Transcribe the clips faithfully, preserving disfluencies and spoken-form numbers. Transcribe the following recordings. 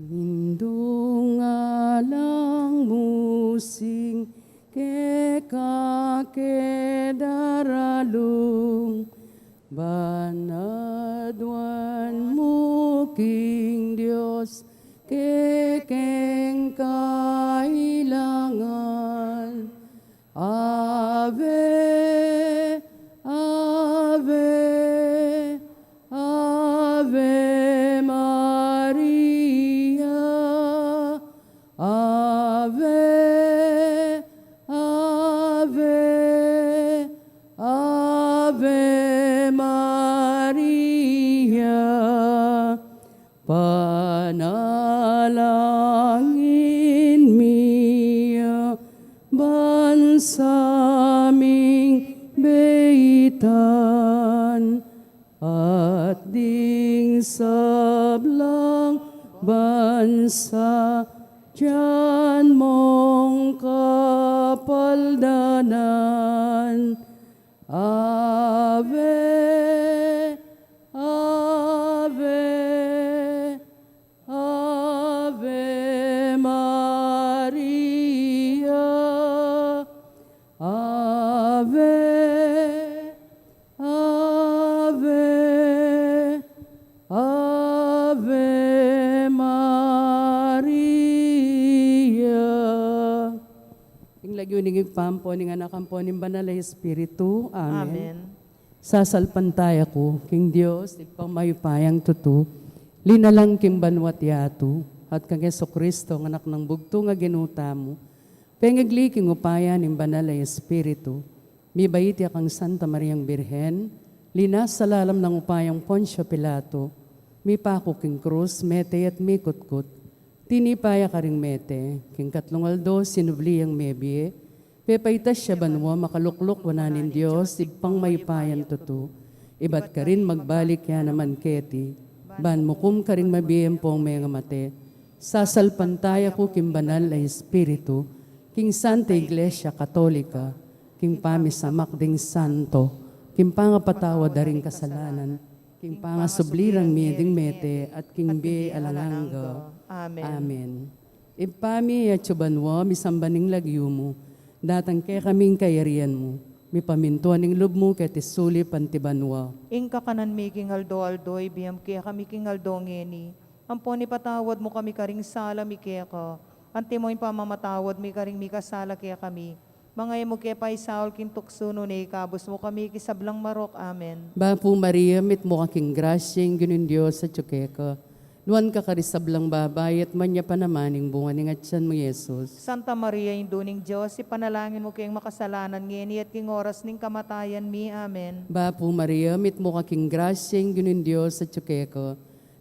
Indung alang mu sing keka ke daralung, ban aduan mu king Dios kekeng kailangan. Ave, Ave, Ave Maria. Ave, Ave, Ave Maria. Panalangin mi ya ban sa ming beitan, at ding sablang bansa dian mong kapaldanan. Ave, Ave, Ave Maria. Ave, Ave, Ave Maria. King lagyu ning Ibpa, ampo ning Anak, ampo ning Banal a Espiritu. Amen. Amen. Sasalpantaya ku king Dios, Ibpang mayupayang tutu, linalang king banua't yatu, at kang Jesucristo, a Anak nang bugtung a Ginu tamu, pengagli king upaya ning Banal a Espiritu, mibait ya kang Santa Mariang Birhen, linasa lalam nang upayang Poncio Pilato, mipaku king krus, mete at mikutkut, tinipa ya karing mete, king katlung aldo sinubli yang mebie, pepaitas ya banua, makalukluk wanan ning Dios Ibpang mayupayang tutu. Ibat karin magbalik ya naman keti, ban mukum karing mabie ampong mengamate. Sasalpantaya ku king Banal a Espiritu, king Santa Iglesia Katolika, king pamisamak ding santo, king pangapatawad da ring kasalanan, king pangasubli rang mie ding mete, at king bie alang angga. Amen. Amen. Ibpa mi, atsu ka banua, misamban ing lagyu mu, datang kekami ing kayarian mu, mipamintuan ing lub mu keti sulip anti banua. Ing kakanan mi king aldo-aldo ibie mu kekami king aldo ngeni, ampon ipatawad mu kami karing sala mi keka, antimo ing pamamatawad mi karing mikasala kekami. Manga e mu ke paisaul king tuksu, nune ikabus mu kami king sablang marok. Amen. Bapu Maria, mitmu ka king grasya, ing Ginung Dios atsu keka. Nuan ka karing sablang babai, at nuan ya pa naman ing bunga ning atyan mu, Jesus. Santa Maria, Indu ning Dios, ipanalangin mu keng makasalanan, ngeni at king oras ning kamatayan mi. Amen. Bapu Maria, mitmu ka king grasya, ing Ginung Dios atsu keka.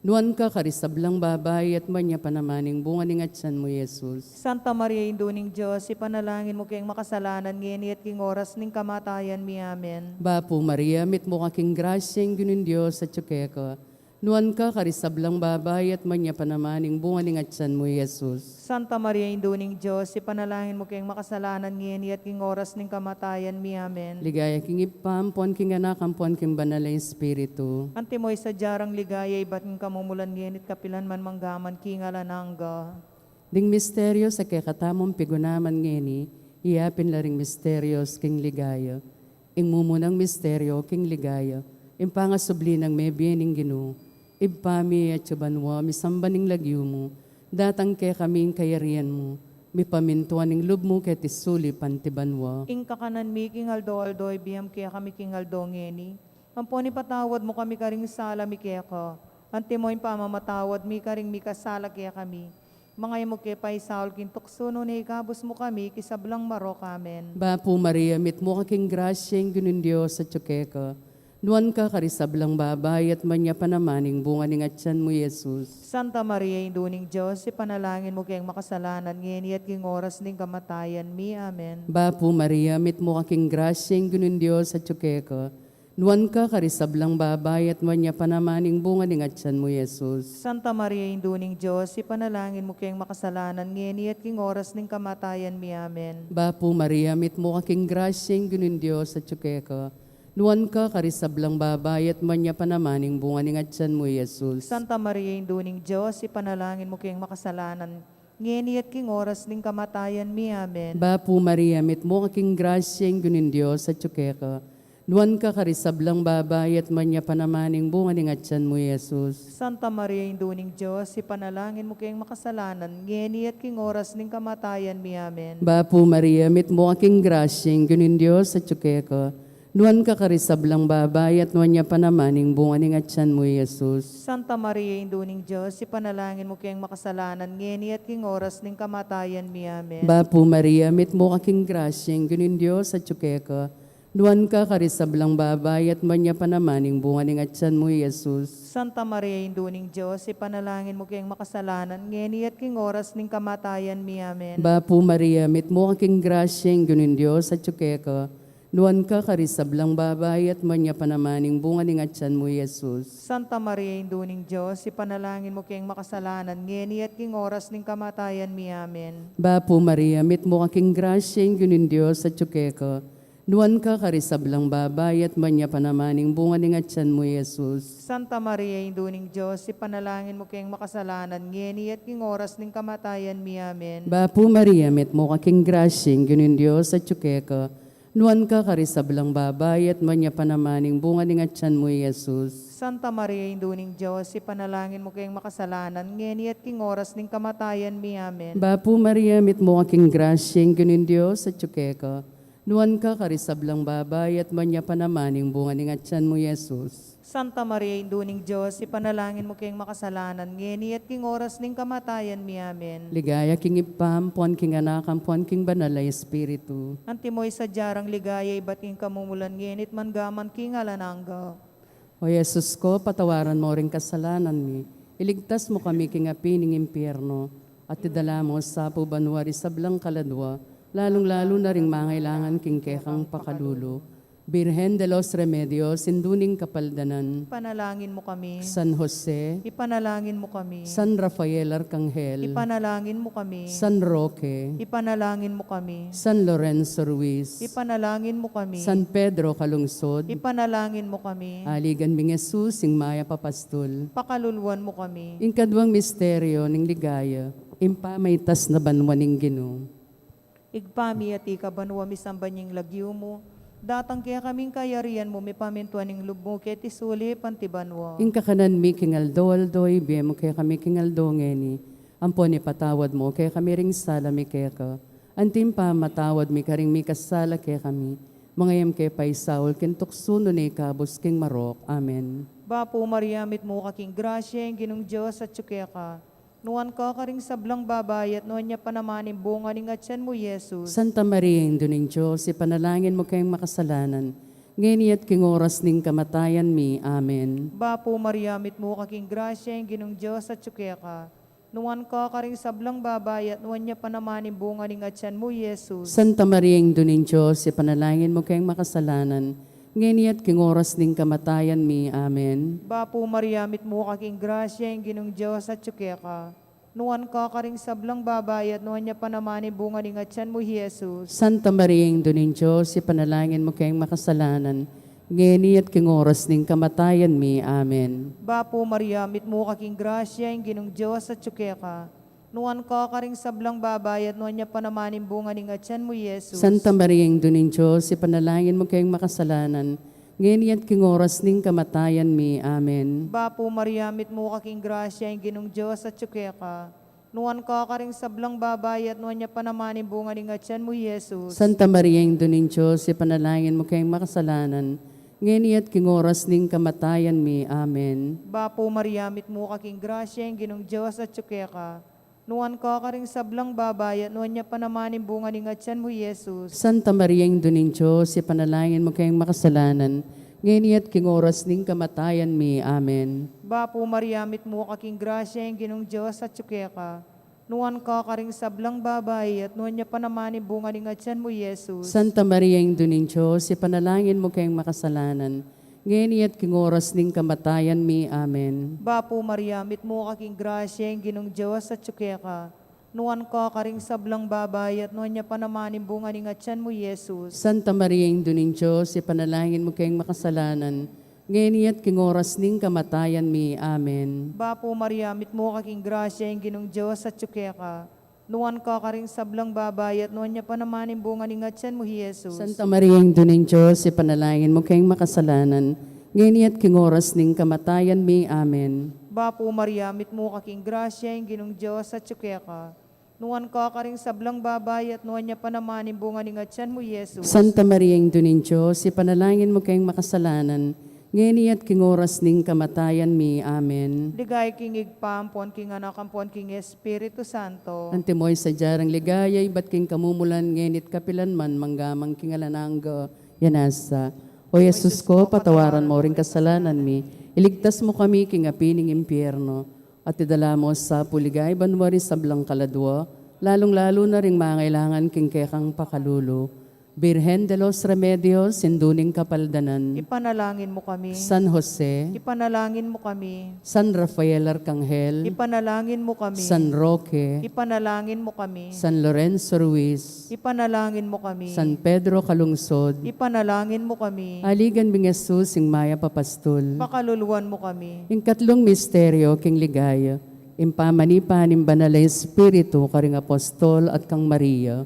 Nuan ka karing sablang babai, at nuan ya pa naman ing bunga ning atyan mu, Jesus. Santa Maria, Indu ning Dios, ipanalangin mu keng makasalanan, ngeni at king oras ning kamatayan mi. Amen. Bapu Maria, mitmu ka king grasya, ing Ginung Dios atsu keka. Nuan ka karing sablang babai, at nuan ya pa naman ing bunga ning atyan mu, Jesus. Santa Maria, Indu ning Dios, ipanalangin mu keng makasalanan, ngeni at king oras ning kamatayan mi. Amen. Ligaya king Ibpa, ampon king Anak, ampon king Banal a Espiritu. Antimo ing sadya rang ligaya, ibat king kamumulan, ngeni at kapilan man, mangga man king alang angga. Ding misteryos a kekatamung pigunaman ngeni, iyapin la ring misteryos king ligaya. Ing mumunang misteryo king ligaya, ing pangasubli nang mebie ning Ginu. Ibpa mi, atsu ka banua, misamban ing lagyu mu, datang kekami ing kayarian mu, mipamintuan ing lub mu keti sulip anti banua. Ing kakanan mi king aldo-aldo ibie mu kekami king aldo ngeni, ampon ipatawad mu kami karing sala mi keka, antimo ing pamamatawad mi karing mikasala kekami. Manga e mu ke paisaul king tuksu, nune ikabus mu kami king sablang marok. Amen. Bapu Maria, mitmu ka king grasya, ing Ginung Dios atsu keka. Nuan ka karing sablang babai, at nuan ya pa naman ing bunga ning atyan mu, Jesus. Santa Maria, Indu ning Dios, ipanalangin mu keng makasalanan, ngeni at king oras ning kamatayan mi. Amen. Bapu Maria, mitmu ka king grasya, ing Ginung Dios atsu keka. Nuan ka karing sablang babai, at nuan ya pa naman ing bunga ning atyan mu, Jesus. Santa Maria, Indu ning Dios, ipanalangin mu keng makasalanan, ngeni at king oras ning kamatayan mi. Amen. Bapu Maria, mitmu ka king grasya, ing Ginung Dios atsu keka. Nuan ka karing sablang babai, at nuan ya pa naman ing bunga ning atian mu, i Jesus. Santa Maria, Indu ning Dios, ipanalangin mu keng makasalanan, ngeni at king oras ning kamatayan mi. Amen. Bapu Maria, mitmu ka king grasya, ing Ginung Dios atyu keka. Nuan ka karing sablang babai, at nuan ya pa naman ing bunga ning atian mu, i Jesus. Santa Maria, Indu ning Dios, ipanalangin mu keng makasalanan, ngeni at king oras ning kamatayan mi. Amen. Bapu Maria, mitmu ka king grasya, ing Ginung Dios atyu keka. Nuan ka karing sablang babai, at nuan ya pa naman ing bunga ning atian mu, i Jesus. Santa Maria, Indu ning Dios, ipanalangin mu keng makasalanan, ngeni at king oras ning kamatayan mi. Amen. Bapu Maria, mitmu ka king grasya, ing Ginung Dios atyu keka. Nuan ka karing sablang babai, at nuan ya pa naman ing bunga ning atian mu, i Jesus. Santa Maria, Indu ning Dios, ipanalangin mu keng makasalanan, ngeni at king oras ning kamatayan mi. Amen. Bapu Maria, mitmu ka king grasya, ing Ginung Dios atyu keka. Nuan ka karing sablang babai, at nuan ya pa naman ing bunga ning atian mu, i Jesus. Santa Maria, Indu ning Dios, ipanalangin mu keng makasalanan, ngeni at king oras ning kamatayan mi. Amen. Bapu Maria, mitmu ka king grasya, ing Ginung Dios atyu keka. Nuan ka karing sablang babai, at nuan ya pa naman ing bunga ning atian mu, i Jesus. Santa Maria, Indu ning Dios, ipanalangin mu keng makasalanan, ngeni at king oras ning kamatayan mi. Amen. Bapu Maria, mitmu ka king grasya, ing Ginung Dios atyu keka. Nuan ka karing sablang babai, at nuan ya pa naman ing bunga ning atian mu, i Jesus. Santa Maria, Indu ning Dios, ipanalangin mu keng makasalanan, ngeni at king oras ning kamatayan mi. Amen. Bapu Maria, mitmu ka king grasya, ing Ginung Dios atyu keka. Nuan ka karing sablang babai, at nuan ya pa naman ing bunga ning atian mu, i Jesus. Santa Maria, Indu ning Dios, ipanalangin mu keng makasalanan, ngeni at king oras ning kamatayan mi. Amen. Ligaya king Ibpa, ampo king Anak, ampo king Banal a Espiritu. Antimo ing sadya rang ligaya ibat king kamumulan, ngeni at manggaman king alang angga. O Jesus ko, patawaran mo ring kasalanan mi, iligtas mo kami king api ning impyerno, at idala mo sa pu banua ring sablang kaladua, lalung-lalu na ring mangailangan king kekang pakalulu. Birhen de los Remedios, Indu ning Kapaldanan. Ipanalangin mu kami. San Jose. Ipanalangin mu kami. San Rafael Arcangel. Ipanalangin mu kami. San Roque. Ipanalangin mu kami. San Lorenzo Ruiz. Ipanalangin mu kami. San Pedro Calungsod. Ipanalangin mu kami. Aligan ming Jesus, ing mayap a pastul. Pakaluluan mu kami. Ing kaduang misteryo ning ligaya, ing pamaitas na banua ning Ginu. Ibpa mi, atiu ka banua, misamban ya ing lagyu mu, datang kekami ing kayarian mu, mipamintuan ing lub mu keti sulip anti banua. Ing kakanan mi king aldo-aldo, ibie mu kekami king aldo ngeni, ampon ipatawad mu kekami ring sala mi keka, anti ing pamamatawad mi karing mikasala kekami, manga e mu ke paisaul king tuksu, nune ikabus king marok. Amen. Bapu Maria, mitmu ka king grasya, ing Ginung Dios atyu keka. Nuan ka karing sablang babai, at nuan ya pa naman ing bunga ning atian mu, i Jesus. Santa Maria, Indu ning Dios, ipanalangin mu keng makasalanan, ngeni at king oras ning kamatayan mi. Amen. Bapu Maria, mitmu ka king grasya, ing Ginung Dios atyu keka. Nuan ka karing sablang babai, at nuan ya pa naman ing bunga ning atian mu, i Jesus. Santa Maria, Indu ning Dios, ipanalangin mu keng makasalanan, ngeni at king oras ning kamatayan mi. Amen. Bapu Maria, mitmu ka king grasya, ing Ginung Dios atyu keka. Nuan ka karing sablang babai, at nuan ya pa naman ing bunga ning atian mu, i Jesus. Santa Maria, Indu ning Dios, ipanalangin mu keng makasalanan, ngeni at king oras ning kamatayan mi. Amen. Bapu Maria, mitmu ka king grasya, ing Ginung Dios atyu keka. Nuan ka karing sablang babai, at nuan ya pa naman ing bunga ning atian mu, i Jesus. Santa Maria, Indu ning Dios, ipanalangin mu keng makasalanan, ngeni at king oras ning kamatayan mi. Amen. Bapu Maria, mitmu ka king grasya, ing Ginung Dios atyu keka. Nuan ka karing sablang babai, at nuan ya pa naman ing bunga ning atian mu, i Jesus. Santa Maria, Indu ning Dios, ipanalangin mu keng makasalanan, ngeni at king oras ning kamatayan mi. Amen. Bapu Maria, mitmu ka king grasya, ing Ginung Dios atyu keka. Nuan ka karing sablang babai, at nuan ya pa naman ing bunga ning atian mu, i Jesus. Santa Maria, Indu ning Dios, ipanalangin mu keng makasalanan, ngeni at king oras ning kamatayan mi. Amen. Bapu Maria, mitmu ka king grasya, ing Ginung Dios atyu keka. Nuan ka karing sablang babai, at nuan ya pa naman ing bunga ning atian mu, i Jesus. Santa Maria, Indu ning Dios, ipanalangin mu keng makasalanan, ngeni at king oras ning kamatayan mi. Amen. Bapu Maria, mitmu ka king grasya, ing Ginung Dios atyu keka. Nuan ka karing sablang babai, at nuan ya pa naman ing bunga ning atian mu, Jesus. Santa Maria, Indu ning Dios, ipanalangin mu keng makasalanan, ngeni at king oras ning kamatayan mi. Amen. Bapu Maria, mitmu ka king grasya, ing Ginung Dios atyu keka. Nuan ka karing sablang babai, at nuan ya pa naman ing bunga ning atian mu, Jesus. Santa Maria, Indu ning Dios, ipanalangin mu keng makasalanan, ngeni at king oras ning kamatayan mi. Amen. Bapu Maria, mitmu ka king grasya, ing Ginung Dios atyu keka. Nuan ka karing sablang babai, at nuan ya pa naman ing bunga ning atian mu, Jesus. Santa Maria, Indu ning Dios, ipanalangin mu keng makasalanan, ngeni at king oras ning kamatayan mi. Amen. Ligaya king Ibpa, ampon king Anak, ampon king Espiritu Santo. Antimo ing sadya rang ligaya ibat king kamumulan, ngeni at kapilan man, mangga man king alang angga. Yan asa. O Jesus ko, patawaran mo ring kasalanan mi, iligtas mo kami king api ning impyerno, at idala mo sa pu king banua ring sablang kaladua, lalung-lalu na ring mangailangan king kekang pakalulu. Birhen de los Remedios, Indu ning Kapaldanan. Ipanalangin mu kami. San Jose. Ipanalangin mu kami. San Rafael Arcangel. Ipanalangin mu kami. San Roque. Ipanalangin mu kami. San Lorenzo Ruiz. Ipanalangin mu kami. San Pedro Calungsod. Ipanalangin mu kami. Aligan ming Jesus, ing mayap a pastul. Pakaluluan mu kami. Ing katlung misteryo king ligaya, ing pamanipa ning Banal a Espiritu karing apostol at kang Maria.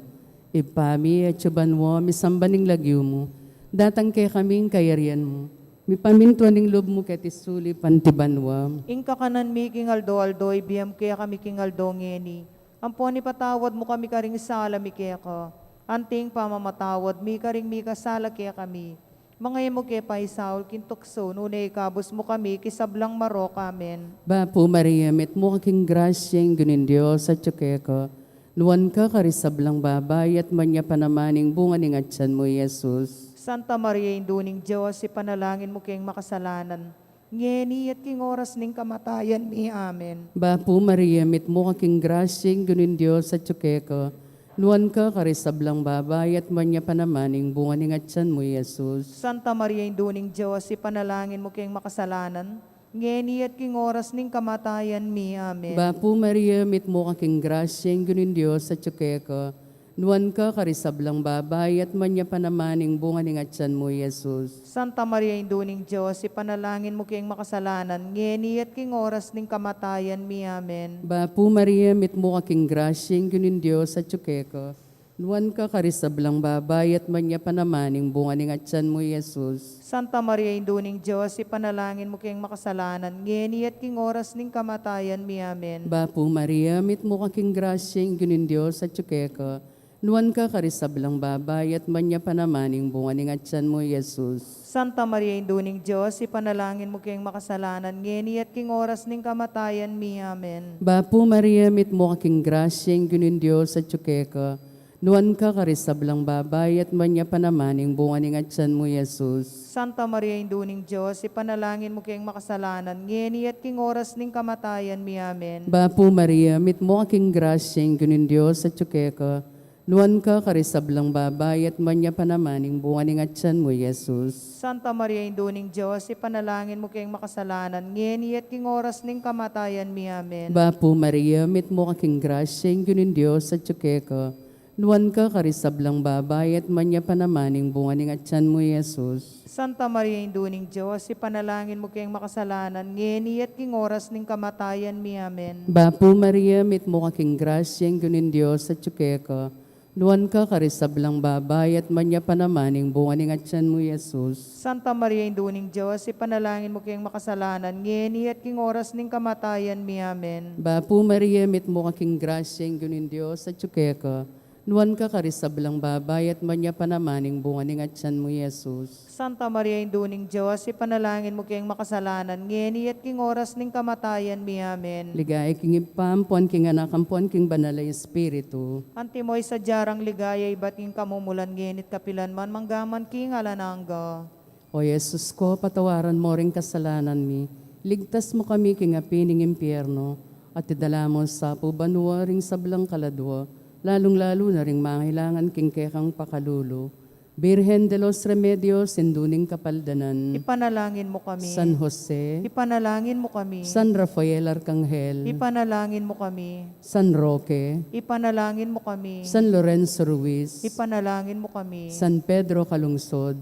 Ibpa mi, atsu ka banua, misamban ing lagyu mu, datang kekami ing kayarian mu, mipamintuan ing lub mu keti sulip anti banua. Ing kakanan mi king aldo-aldo ibie mu kekami king aldo ngeni, ampon ipatawad mu kami karing sala mi keka, anti ing pamamatawad mi karing mikasala kekami. Manga e mu ke paisaul king tuksu, nune ikabus mu kami king sablang marok. Amen. Bapu Maria, mitmu ka king grasya, ing Ginung Dios atyu keka. Nuan ka karing sablang babai, at nuan ya pa naman ing bunga ning atian mu, Jesus. Santa Maria, Indu ning Dios, ipanalangin mu keng makasalanan, ngeni at king oras ning kamatayan mi. Amen. Bapu Maria, mitmu ka king grasya, ing Ginung Dios atyu keka. Nuan ka karing sablang babai, at nuan ya pa naman ing bunga ning atian mu, Jesus. Santa Maria, Indu ning Dios, ipanalangin mu keng makasalanan, ngeni at king oras ning kamatayan mi. Amen. Bapu Maria, mitmu ka king grasya, ing Ginung Dios atyu keka. Nuan ka karing sablang babai, at nuan ya pa naman ing bunga ning atian mu, Jesus. Santa Maria, Indu ning Dios, ipanalangin mu keng makasalanan, ngeni at king oras ning kamatayan mi. Amen. Bapu Maria, mitmu ka king grasya, ing Ginung Dios atyu keka. Nuan ka karing sablang babai, at nuan ya pa naman ing bunga ning atian mu, Jesus. Santa Maria, Indu ning Dios, ipanalangin mu keng makasalanan, ngeni at king oras ning kamatayan mi. Amen. Bapu Maria, mitmu ka king grasya, ing Ginung Dios atyu keka. Nuan ka karing sablang babai, at nuan ya pa naman ing bunga ning atian mu, Jesus. Santa Maria, Indu ning Dios, ipanalangin mu keng makasalanan, ngeni at king oras ning kamatayan mi. Amen. Bapu Maria, mitmu ka king grasya, ing Ginung Dios atyu keka. Nuan ka karing sablang babai, at nuan ya pa naman ing bunga ning atian mu, Jesus. Santa Maria, Indu ning Dios, ipanalangin mu keng makasalanan, ngeni at king oras ning kamatayan mi. Amen. Bapu Maria, mitmu ka king grasya, ing Ginung Dios atyu keka. Nuan ka karing sablang babai, at nuan ya pa naman ing bunga ning atian mu, Jesus. Santa Maria, Indu ning Dios, ipanalangin mu keng makasalanan, ngeni at king oras ning kamatayan mi. Amen. Bapu Maria, mitmu ka king grasya, ing Ginung Dios atyu keka. Nuan ka karing sablang babai, at nuan ya pa naman ing bunga ning atian mu, Jesus. Santa Maria, Indu ning Dios, ipanalangin mu keng makasalanan, ngeni at king oras ning kamatayan mi. Amen. Bapu Maria, mitmu ka king grasya, ing Ginung Dios atyu keka. Nuan ka karing sablang babai, at nuan ya pa naman ing bunga ning atian mu, Jesus. Santa Maria, Indu ning Dios, ipanalangin mu keng makasalanan, ngeni at king oras ning kamatayan mi. Amen. Bapu Maria, mitmu ka king grasya, ing Ginung Dios atyu keka. Nuan ka karing sablang babai, at nuan ya pa naman ing bunga ning atian mu, Jesus. Santa Maria, Indu ning Dios, ipanalangin mu keng makasalanan, ngeni at king oras ning kamatayan mi. Amen. Ligaya king Ibpa, ampon king Anak, ampon king Banal a Espiritu. Antimo ing sadya rang ligaya ibat king kamumulan, ngeni at kapilan man, mangga man king alang angga. O Jesus ko, patawaran mo ring kasalanan mi, iligtas mo kami king api ning impyerno, at idala mo sa pu banua ring sablang kaladua, lalung-lalu na ring mangailangan king kekang pakalulu. Birhen de los Remedios, Indu ning Kapaldanan. Ipanalangin mo kami. San Jose. Ipanalangin mo kami. San Rafael Arcangel. Ipanalangin mo kami. San Roque. Ipanalangin mo kami. San Lorenzo Ruiz. Ipanalangin mo kami. San Pedro Calungsod.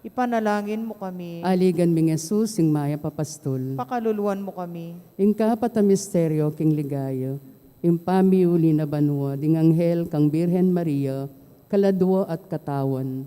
Ipanalangin mo kami. Aligan ming Jesus, ing mayap a pastul. Pakaluluan mo kami. Ing kapat a misteryo king ligaya, ing pamiuli na banua ding anghel kang Birhen Maria, kaladua at katawan.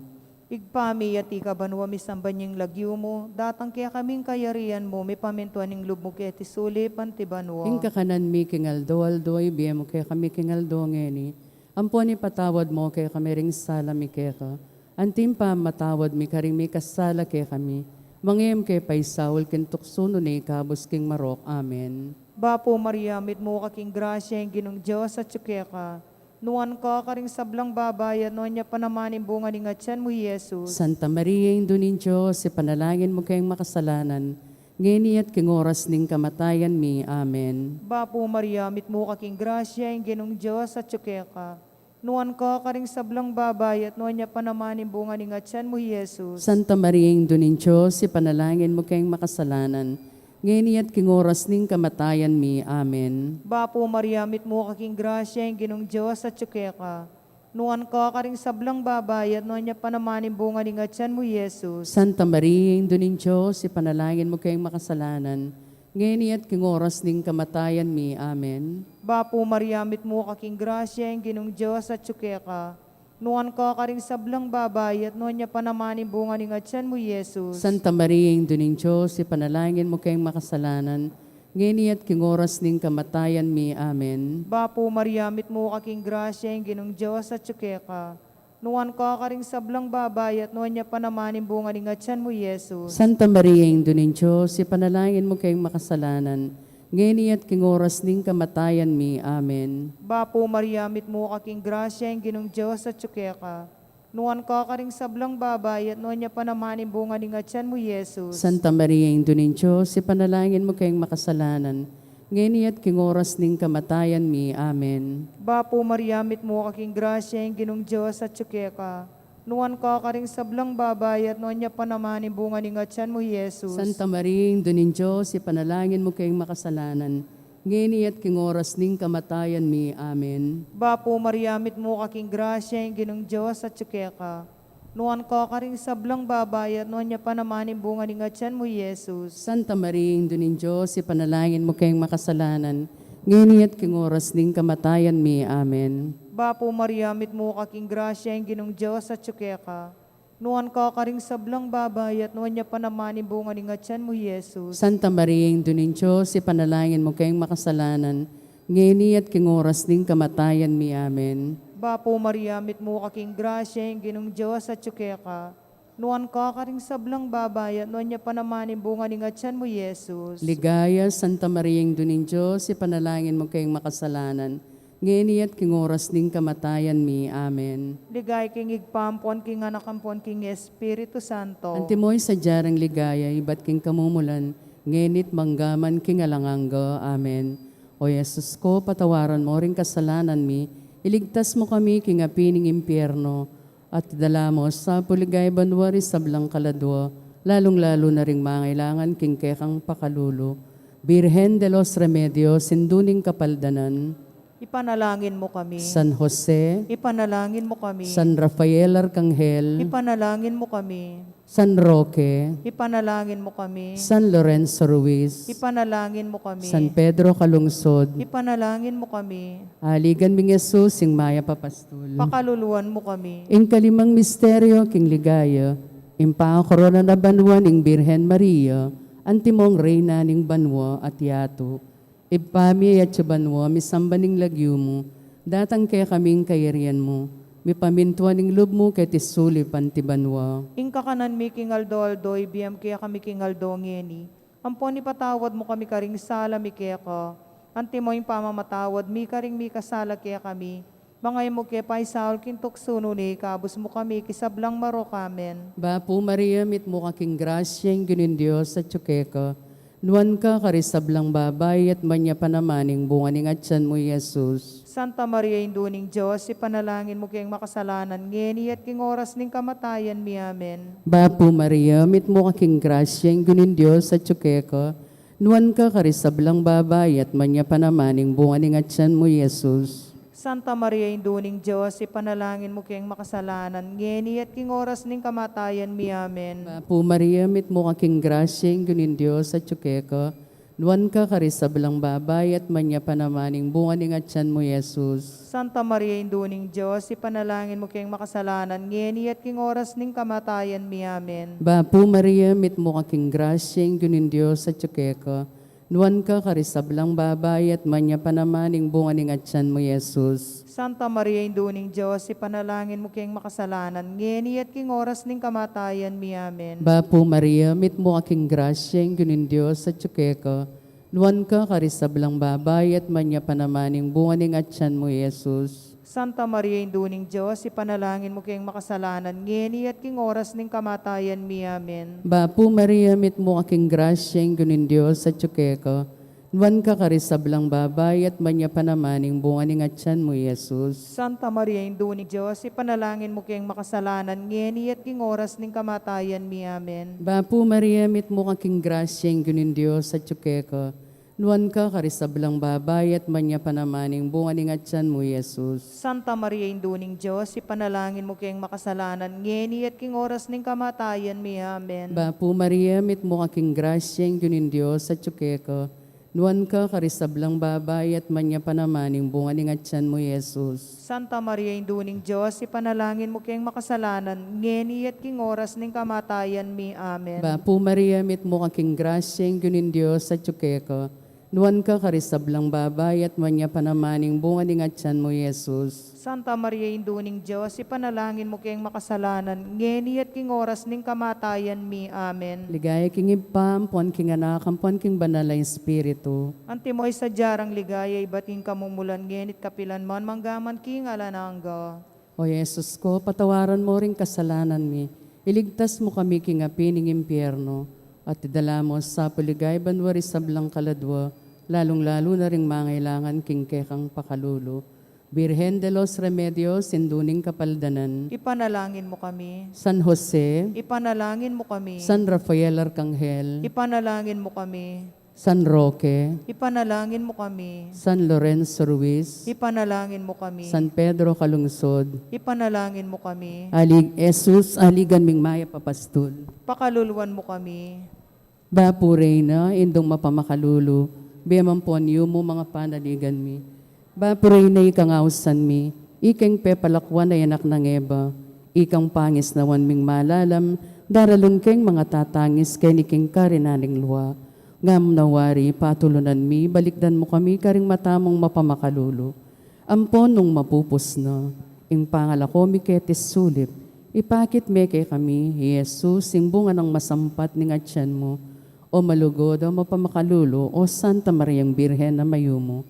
Ibpa mi, atiu ka banua, misamban ya ing lagyu mu, datang kekami ing kayarian mu, mipamintuan ing lub mu keti sulip anti banua. Ing kakanan mi king aldo-aldo, ibie mu kekami king aldo ngeni. Ampon ipatawad mu kekami ring sala mi keka, anti ing pamamatawad mi karing mikasala kekami. Manga e mu ke paisaul king tuksu, nune ikabus king marok. Amen. Bapu Maria, mitmu ka king grasya, ing Ginung Dios atyu keka. Nuan ka karing sablang babai, at nuan ya pa naman ing bunga ning atian mu, i Jesus. Santa Maria, Indu ning Dios, ipanalangin mu keng makasalanan, ngeni at king oras ning kamatayan mi. Amen. Bapu Maria, mitmu ka king grasya, ing Ginung Dios atyu keka. Nuan ka karing sablang babai, at nuan ya pa naman ing bunga ning atian mu, i Jesus. Santa Maria, Indu ning Dios, ipanalangin mu keng makasalanan, ngeni at king oras ning kamatayan mi. Amen. Bapu Maria, mitmu ka king grasya, ing Ginung Dios atyu keka. Nuan ka karing sablang babai, at nuan ya pa naman ing bunga ning atian mu, i Jesus. Santa Maria, Indu ning Dios, ipanalangin mu keng makasalanan, ngeni at king oras ning kamatayan mi. Amen. Bapu Maria, mitmu ka king grasya, ing Ginung Dios atyu keka. Nuan ka karing sablang babai, at nuan ya pa naman ing bunga ning atian mu, i Jesus. Santa Maria, Indu ning Dios, ipanalangin mu keng makasalanan, ngeni at king oras ning kamatayan mi. Amen. Bapu Maria, mitmu ka king grasya, ing Ginung Dios atyu keka. Nuan ka karing sablang babai, at nuan ya pa naman ing bunga ning atian mu, i Jesus. Santa Maria, Indu ning Dios, ipanalangin mu keng makasalanan, ngeni at king oras ning kamatayan mi. Amen. Bapu Maria, mitmu ka king grasya, ing Ginung Dios atyu keka. Nuan ka karing sablang babai, at nuan ya pa naman ing bunga ning atian mu, i Jesus. Santa Maria, Indu ning Dios, ipanalangin mu keng makasalanan, ngeni at king oras ning kamatayan mi. Amen. Bapu Maria, mitmu ka king grasya, ing Ginung Dios atyu keka. Nuan ka karing sablang babai, at nuan ya pa naman ing bunga ning atian mu, i Jesus. Santa Maria, Indu ning Dios, ipanalangin mu keng makasalanan, ngeni at king oras ning kamatayan mi. Amen. Bapu Maria, mitmu ka king grasya, ing Ginung Dios atyu keka. Nuan ka karing sablang babai, at nuan ya pa naman ing bunga ning atian mu, i Jesus. Santa Maria, Indu ning Dios, ipanalangin mu keng makasalanan, ngeni at king oras ning kamatayan mi. Amen. Bapu Maria, mitmu ka king grasya, ing Ginung Dios atyu keka. Nuan ka karing sablang babai, at nuan ya pa naman ing bunga ning atian mu, i Jesus. Santa Maria, Indu ning Dios, ipanalangin mu keng makasalanan, ngeni at king oras ning kamatayan mi. Amen. Bapu Maria, mitmu ka king grasya, ing Ginung Dios atyu keka. Nuan ka karing sablang babai, at nuan ya pa naman ing bunga ning atian mu, i Jesus. Ligaya, Santa Maria, Indu ning Dios, ipanalangin mu keng makasalanan, ngeni at king oras ning kamatayan mi. Amen. Ligaya king Ibpa, ampon king Anak, ampon king Espiritu Santo. Antimo ing sadya rang ligaya, ibat king kamumulan, ngeni't mangga man king alang angga. Amen. O Jesus ko, patawaran mo ring kasalanan mi, iligtas mo kami king api ning impyerno, at idala mo sa pu king ligaya banua ring sablang kaladua, lalung-lalu na ring mangailangan king kekang pakalulu. Birhen de los Remedios, Indu ning Kapaldanan. Ipanalangin mo kami. San Jose. Ipanalangin mo kami. San Rafael Arcangel. Ipanalangin mo kami. San Roque. Ipanalangin mo kami. San Lorenzo Ruiz. Ipanalangin mo kami. San Pedro Calungsod. Ipanalangin mo kami. Aligan ming Jesus, ing mayap a pastul. Pakaluluan mo kami. Ing kalimang misteryo king ligaya, ing pakakorona na banua ning Birhen Maria, antimong Reyna ning banua at yatu. Ibpa mi, atsu ka banua, misamban ing lagyu mu, datang kekami ing kayarian mu, mipamintuan ing lub mu keti sulip anti banua. Ing kakanan mi king aldo-aldo, ibie mu kekami king aldo ngeni. Ampon ipatawad mu kami karing sala mi keka, antimong pamamatawad mi karing mikasala kekami. Manga e mu ke paisaul king tuksu, nune ikabus mu kami king sablang marok. Amen. Bapu Maria, mitmu ka king grasya, ing Ginung Dios atsu keka. Nuan ka karing sablang babai, at nuan ya pa naman ing bunga ning atian mu, i Jesus. Santa Maria, Indu ning Dios, ipanalangin mu keng makasalanan, ngeni at king oras ning kamatayan mi. Amen. Bapu Maria, mitmu ka king grasya, ing Ginung Dios atyu keka. Nuan ka karing sablang babai, at nuan ya pa naman ing bunga ning atian mu, i Jesus. Santa Maria, Indu ning Dios, ipanalangin mu keng makasalanan, ngeni at king oras ning kamatayan mi. Amen. Bapu Maria, mitmu ka king grasya, ing Ginung Dios atyu keka. Nuan ka karing sablang babai, at nuan ya pa naman ing bunga ning atian mu, i Jesus. Santa Maria, Indu ning Dios, ipanalangin mu keng makasalanan, ngeni at king oras ning kamatayan mi. Amen. Bapu Maria, mitmu ka king grasya, ing Ginung Dios atyu keka. Nuan ka karing sablang babai, at nuan ya pa naman ing bunga ning atian mu, i Jesus. Santa Maria, Indu ning Dios, ipanalangin mu keng makasalanan, ngeni at king oras ning kamatayan mi. Amen. Bapu Maria, mitmu ka king grasya, ing Ginung Dios atyu keka. Nuan ka karing sablang babai, at nuan ya pa naman ing bunga ning atian mu, i Jesus. Santa Maria, Indu ning Dios, ipanalangin mu keng makasalanan, ngeni at king oras ning kamatayan mi. Amen. Bapu Maria, mitmu ka king grasya, ing Ginung Dios atyu keka. Nuan ka karing sablang babai, at nuan ya pa naman ing bunga ning atian mu, i Jesus. Santa Maria, Indu ning Dios, ipanalangin mu keng makasalanan, ngeni at king oras ning kamatayan mi. Amen. Bapu Maria, mitmu ka king grasya, ing Ginung Dios atyu keka. Nuan ka karing sablang babai, at nuan ya pa naman ing bunga ning atian mu, i Jesus. Santa Maria, Indu ning Dios, ipanalangin mu keng makasalanan, ngeni at king oras ning kamatayan mi. Amen. Bapu Maria, mitmu ka king grasya, ing Ginung Dios atyu keka. Nuan ka karing sablang babai, at nuan ya pa naman ing bunga ning atian mu, i Jesus. Santa Maria, Indu ning Dios, ipanalangin mu keng makasalanan, ngeni at king oras ning kamatayan mi. Amen. Bapu Maria, mitmu ka king grasya, ing Ginung Dios atyu keka. Nuan ka karing sablang babai, at nuan ya pa naman ing bunga ning atian mu, i Jesus. Santa Maria, Indu ning Dios, ipanalangin mu keng makasalanan, ngeni at king oras ning kamatayan mi. Amen. Ligaya king Ibpa, ampon king Anak, ampon king Banal a Espiritu. Antimo ing sadya rang ligaya, ibat king kamumulan, ngeni't kapilan man, manggaman king alang angga. O Jesus ko, patawaran mo ring kasalanan mi, iligtas mo kami king api ning impyerno, at idala mo sa pulugay banua ring sablang kaladua, lalung-lalu na ring mangailangan king kekang pakalulu. Birhen de los Remedios, Indu ning Kapaldanan. Ipanalangin mo kami. San Jose. Ipanalangin mo kami. San Rafael Arcangel. Ipanalangin mo kami. San Roque. Ipanalangin mo kami. San Lorenzo Ruiz. Ipanalangin mo kami. San Pedro Calungsod. Ipanalangin mo kami. Alig Jesus, aligan ming mayap a pastul. Pakaluluan mo kami. Bapu Reyna, Indung mapamakalulu, bie mu ampon yumu ing panaligan mi. Bapu Reyna, ikang ausan mi, ikeng pepalakuan a anak nang Eva, ikang pangisnawan ming malalam, daralung keng matatangis keni king karinan ning lua. Ngam na wari, patulunan mi, balikdan mu kami karing mata mung mapamakalulu. Ampon nung mapupus na ing pangalako mi keti sulip, ipakit me kekami i Jesus, ing bunga nang masampat ning atian mu. O malugud, o mapamakalulu, o Santa Mariang Birhen a mayumu,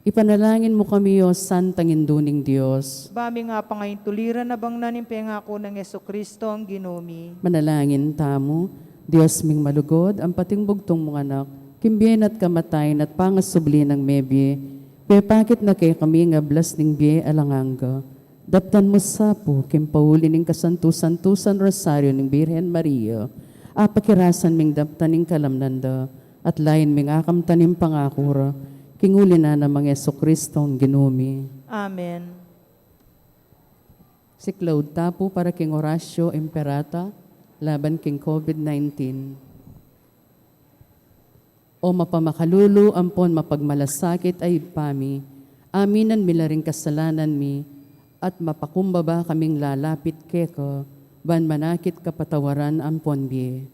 ipanalangin mu kami, o Santang Indu ning Dios. Ba ming apangaintuliran a bangnan ing pengaku nang Jesucristo a Ginu mi. Manalangin tamu. Dios ming malugud, ampon ing bugtung mung Anak, king bie na at kamatayan at pangasubli nang mebie, pepakit na kekami ing ablas ning bie alang angga. Daptan mu sa pu, king pauli ning kasantu-santusan Rosario ning Birhen Maria, apakirasan ming daptan ing kalamnan da, at lain ming akamtan ing pangaku ra, king uli na nang Jesucristo a Ginu mi. Amen. Siklaud ta pu para king Oratio Imperata laban king COVID nineteen. O mapamakalulu ampon mapagmalasakit a Ibpa mi, aminan mi la ring kasalanan mi, at mapakumbaba kaming lalapit keka, ban manakit kapatawaran ampon bie.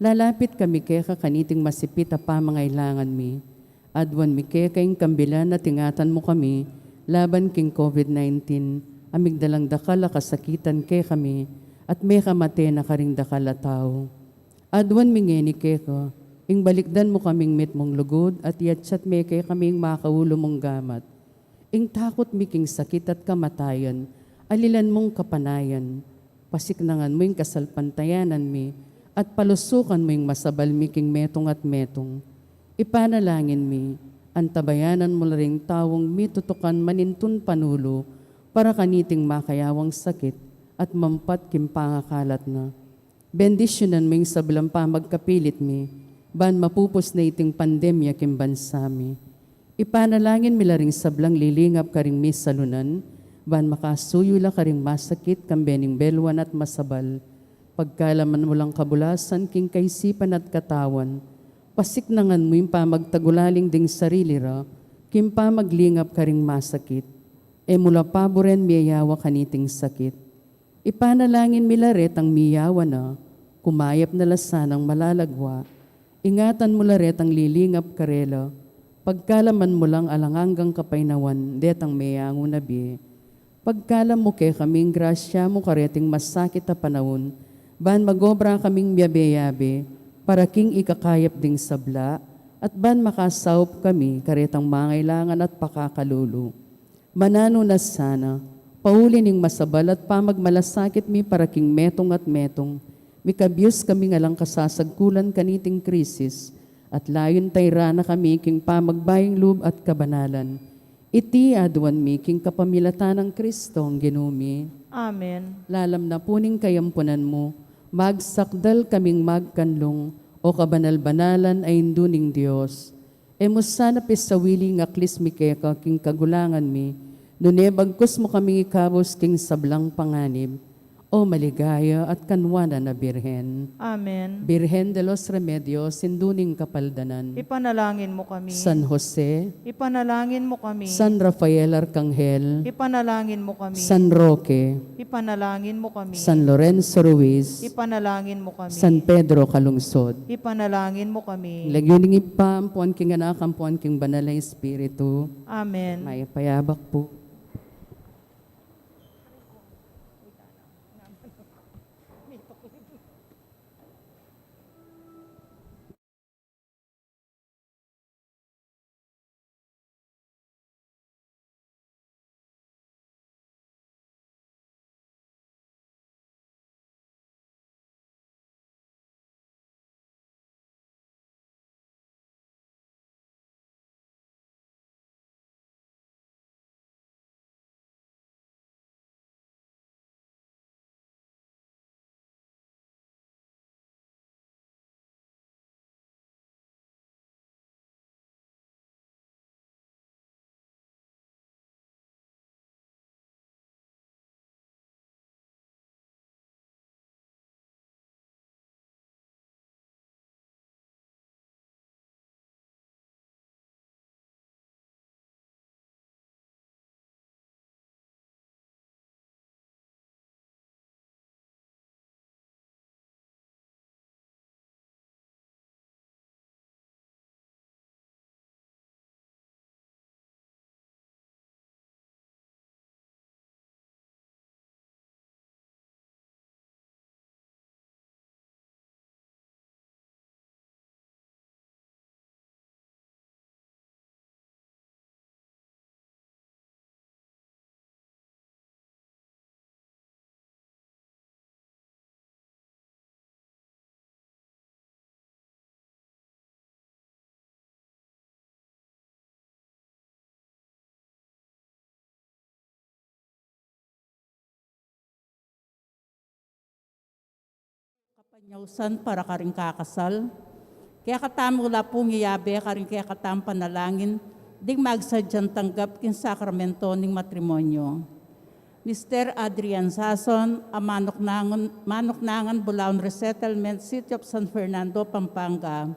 Lalapit kami keka kaniting masipit a pamangailangan mi. Aduan mi keka ing kambilan at ingatan mu kami laban king COVID nineteen, a migdalang dakal a kasakitan kekami, at mekamate na karing dakal a tau. Aduan mi ngeni keka, ing balikdan mu kaming mitmung lugud, at iyatyat me kekami ing makaulu mung gamat. Ing takut mi king sakit at kamatayan, alilan mung kapanayan. Pasiknangan mu ing kasalpantayanan mi, at palusukan mu ing masabal mi king metung at metung. Ipanalangin mi, antabayanan mu la ring taung mitutukan manintun panulu para kaniting makayawang sakit at mampat king pangakalat na. Bendisyunan mu ing sablang pamagkapilit mi, ban mapupus na iting pandemya king bansa mi. Ipanalangin mi la ring sablang lilingap karing misalunan, ban makasuyu la karing masakit kambe ning belwan at masabal. Pagkalaman mu lang kabulasan king kaisipan at katawan, pasiknangan mu ing pamagtagulaling ding sarili ra, king pamaglingap karing masakit. E mu la paburen miyayawa kaniting sakit. Ipanalangin mi la retang miyawa na, kumayap na la sanang malalagwa. Ingatan mu la retang lilingap karela, pagkalaman mu lang alang anggang kapaynawan detang meyangu na bie. Pagkalam mu kekaming grasya mu kareting masakit a panaun, ban magobra kaming miyabe-yabe, para king ikakayap ding sabla, at ban makasaup kami karetang mangailangan at pakakalulu. Mananu na sana, pauli ning masabal at pamagmalasakit mi para king metung at metung, mikabyus kaming alang kasasagkulan kaniting krisis, at layun tayra na kami king pamagbayung lub at kabanalan. Iti aduan mi king kapamilatan nang Kristong Ginu mi. Amen. Lalam na pu ning kayampunan mu, magsakdal kaming magkanlung, o kabanal-banalan a Indu ning Dios. E mu sana pisawili ing aklis mi keka king kagulangan mi, nune bagkus mu kaming ikabus king sablang panganib, o maligaya at kanwanan a Birhen. Amen. Birhen de los Remedios, Indu ning Kapaldanan. Ipanalangin mu kami. San Jose. Ipanalangin mu kami. San Rafael Arkanghel. Ipanalangin mu kami. San Roque. Ipanalangin mu kami. San Lorenzo Ruiz. Ipanalangin mu kami. San Pedro Calungsod. Ipanalangin mu kami. Lagyu ning Ibpa, ampuan king Anak, ampuan king Banal a Espiritu. Amen. Mayap a yabak pu. Kapanyausan para karing kakasal. Kekatamu la pung iyabe karing kekatamung panalangin ding magsadyang tanggap king sakramento ning matrimonyo. Mister Adrian Sason, a manuknangan, manuknangan Bulaon Resettlement, City of San Fernando, Pampanga.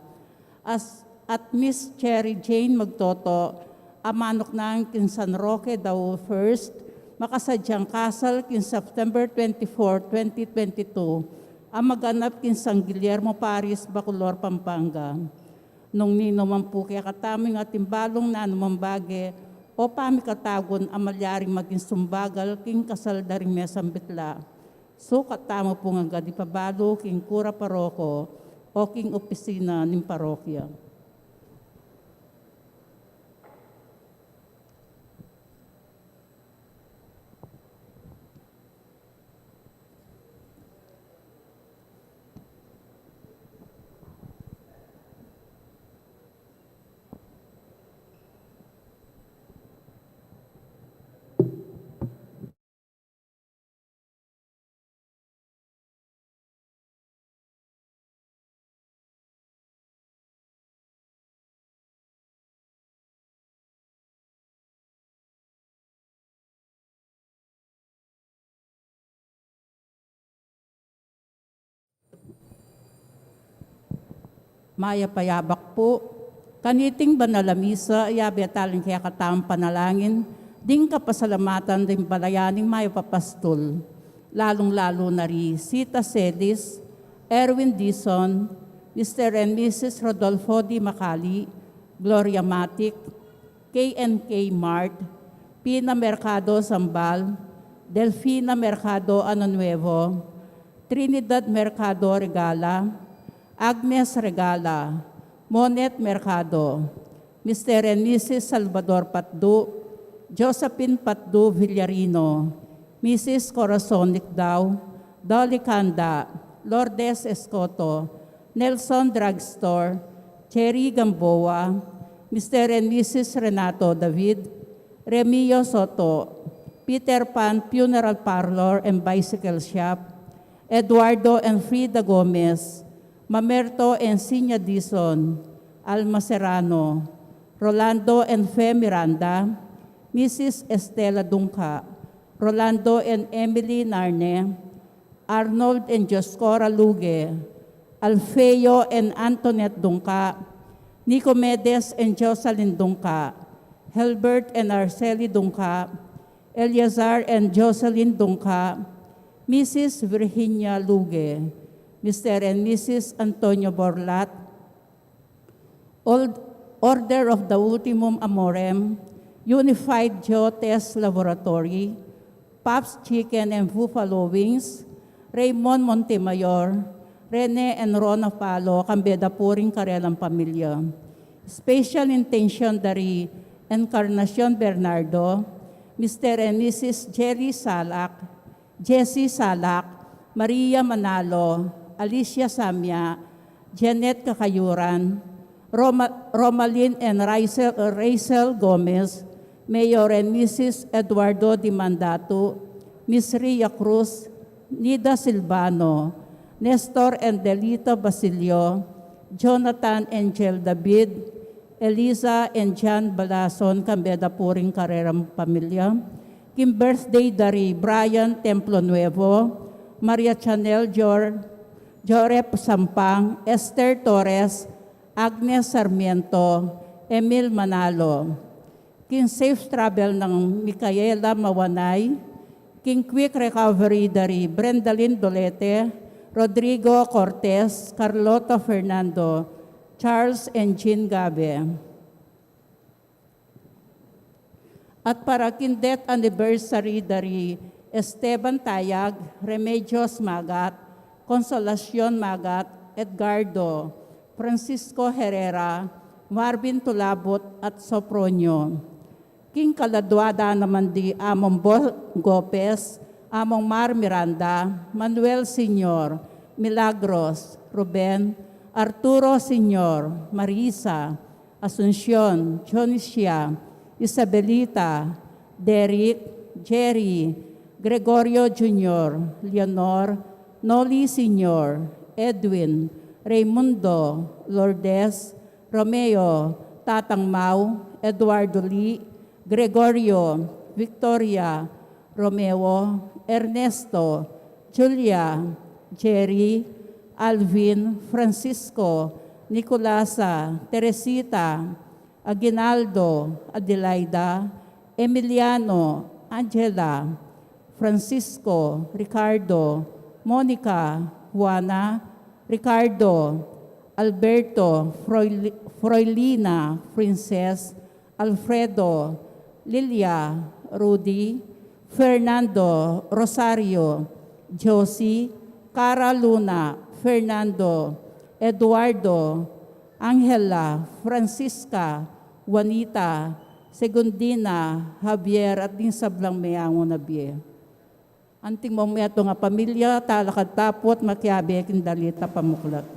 As, at Miss Cherry Jane Magtoto, a manuknangan king San Roque, Davao First, makasadyang kasal king September twenty-four, twenty twenty-two, a maganap king San Guillermo Parish, Bacolor, Pampanga. Nung ninu man pu kekatamu ing atin balung nanumang bage o pamikatagun a malyaring maging sumbagal king kasal da ring mesambit la, sukat tamu pung agad ipabalu king kura paroko o king opisina ning parokya. Mayap a yabak pu. Kaniting banal a misa, yabe taling kekatamung panalangin ding kapasalamatan ding balayan ning mayap a pastul, lalung-lalu na ri Sita Celis, Erwin Dizon, Mister and Missus Rodolfo D. Macali, Gloria Matic, K N K Mart, Pina Mercado Zambal, Delfina Mercado Ano Nuevo, Trinidad Mercado Regala, Agnes Regala, Monet Mercado, Mister and Missus Salvador Patdu, Josephine Patdu Villarino, Missus Corazon Nicdao, Dolly Canda, Lourdes Escoto, Nelson Drugstore, Cherry Gamboa, Mister and Missus Renato David, Remio Soto, Peter Pan Funeral Parlor and Bicycle Shop, Eduardo and Frida Gomez, Mamerto and Sinya Dizon, Alma Serrano, Rolando and Fe Miranda, Missus Estela Dungca, Rolando and Emily Narne, Arnold and Dioscora Luge, Alfeo and Antoinette Dungca, Nicomedes and Jocelyn Dungca, Helbert and Arceli Dungca, Eleazar and Jocelyn Dungca, Missus Virginia Luge, Mister and Missus Antonio Borlat, Old Order of the Ultimum Amorem, Unified Joe Test Laboratory, Pops Chicken and Buffalo Wings, Raymond Montemayor, Rene and Rona Palo, kambe da pu ring karelang pamilya. Special intention da ri Encarnacion Bernardo, Mister and Missus Jerry Salak, Jessie Salak, Maria Manalo, Alicia Samia, Janet Kakayuran, Roma-, Romalyn and Rachel, Rachel Gomez, Mayor and Missus Eduardo Dimandatu, Miss Ria Cruz, Nida Silvano, Nestor and Delita Basilio, Jonathan and Jel David, Eliza and Jan Balason, kambe da pu ring karelang pamilya. King birthday da ri Brian Templo Nuevo, Maria Chanel Jor-, Jorep Sampang, Esther Torres, Agnes Sarmiento, Emil Manalo. King safe travel nang Micaela Mawanay, king quick recovery da ri Brendalyn Dolete, Rodrigo Cortez, Carlota Fernando, Charles and Jean Gabe. At para king death anniversary da ri Esteban Tayag, Remedios Magat, Consolacion Magat, Edgardo, Francisco Herrera, Marvin Tulabut, at Sopronio. King kaladua da naman di Among Bo Gopez, Among Mar Miranda, Manuel Senior, Milagros, Ruben, Arturo Senior, Marisa, Asuncion, Dionisia, Isabelita, Derek, Jerry, Gregorio Junior, Leonor, Noli Senior, Edwin, Raymundo, Lourdes, Romeo, Tatang Mau, Eduardo Lee, Gregorio, Victoria, Romeo, Ernesto, Julia, Jerry, Alvin, Francisco, Nicolasa, Teresita, Aguinaldo, Adelaida, Emiliano, Angela, Francisco, Ricardo, Monica, Juana, Ricardo, Alberto, Froil-, Froilina, Princess, Alfredo, Lilia, Rudy, Fernando, Rosario, Josie, Cara Luna, Fernando, Eduardo, Angela, Francisca, Juanita, Segundina, Javier, at ding sablang meangu na bie. Anting mung metung a pamilya, talakad ta pu at makiabe king dalit a pamuklat.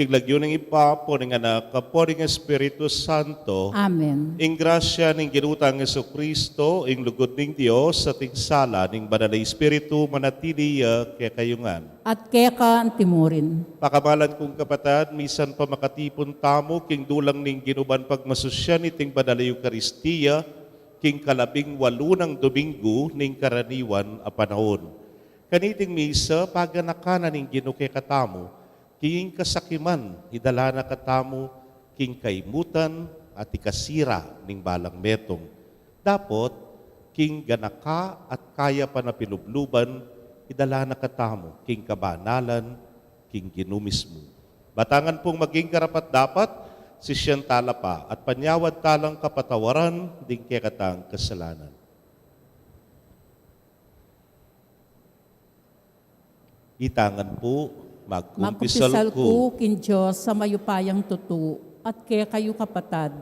Lagyu ning Ibpa, ampo ning Anak, ampo ning Espiritu Santo. Amen. Ing grasya ning Ginu tang Jesucristo, ing lugud ning Dios, at ing sala ning Banal a Espiritu, manatili ya kekayu ngan. At keka antimurin. Pakamalan kung kapatad, misan pa makatipun tamu king dulang ning Ginu ban pagmasusyan iting Banal a Eukaristia, king kalabing walu nang Domingo ning karaniwan a panaun. Kaniting misa, paganaka na ning Ginu kekatamu king kasakiman, idala na katamu king kaimutan at ikasira ning balang metung. Dapot, king ganaka at kaya panapilubluban, idala na katamu king kabanalan, king Ginu mismu. Batangan pung maging karapat-dapat, sisian tala pa, at panyawad talang kapatawaran ding kekatang kasalanan. Itangan pu, magkumpisal ku king Dios a mayupayang tutu, at kekayu kapatad,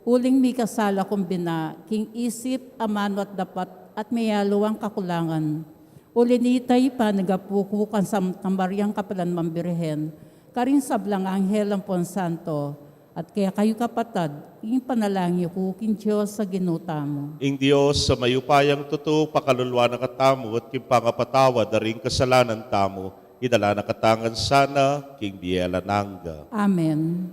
uling mikasala kung bina, king isip, amanu at dapat, at miyaliwang kakulangan. Uli nita, ipanagapu ku kang Santa Mariang kapilan man Birhen, karing sablang anghel ampon santo, at kekayu kapatad, ipanalangin yu ku king Dios a Ginu tamu. Ing Dios a mayupayang tutu, pakaluluan na katamu, at king pangapatawad da ring kasalanan tamu, idala na katamu ngan sana king bie alang angga. Amen.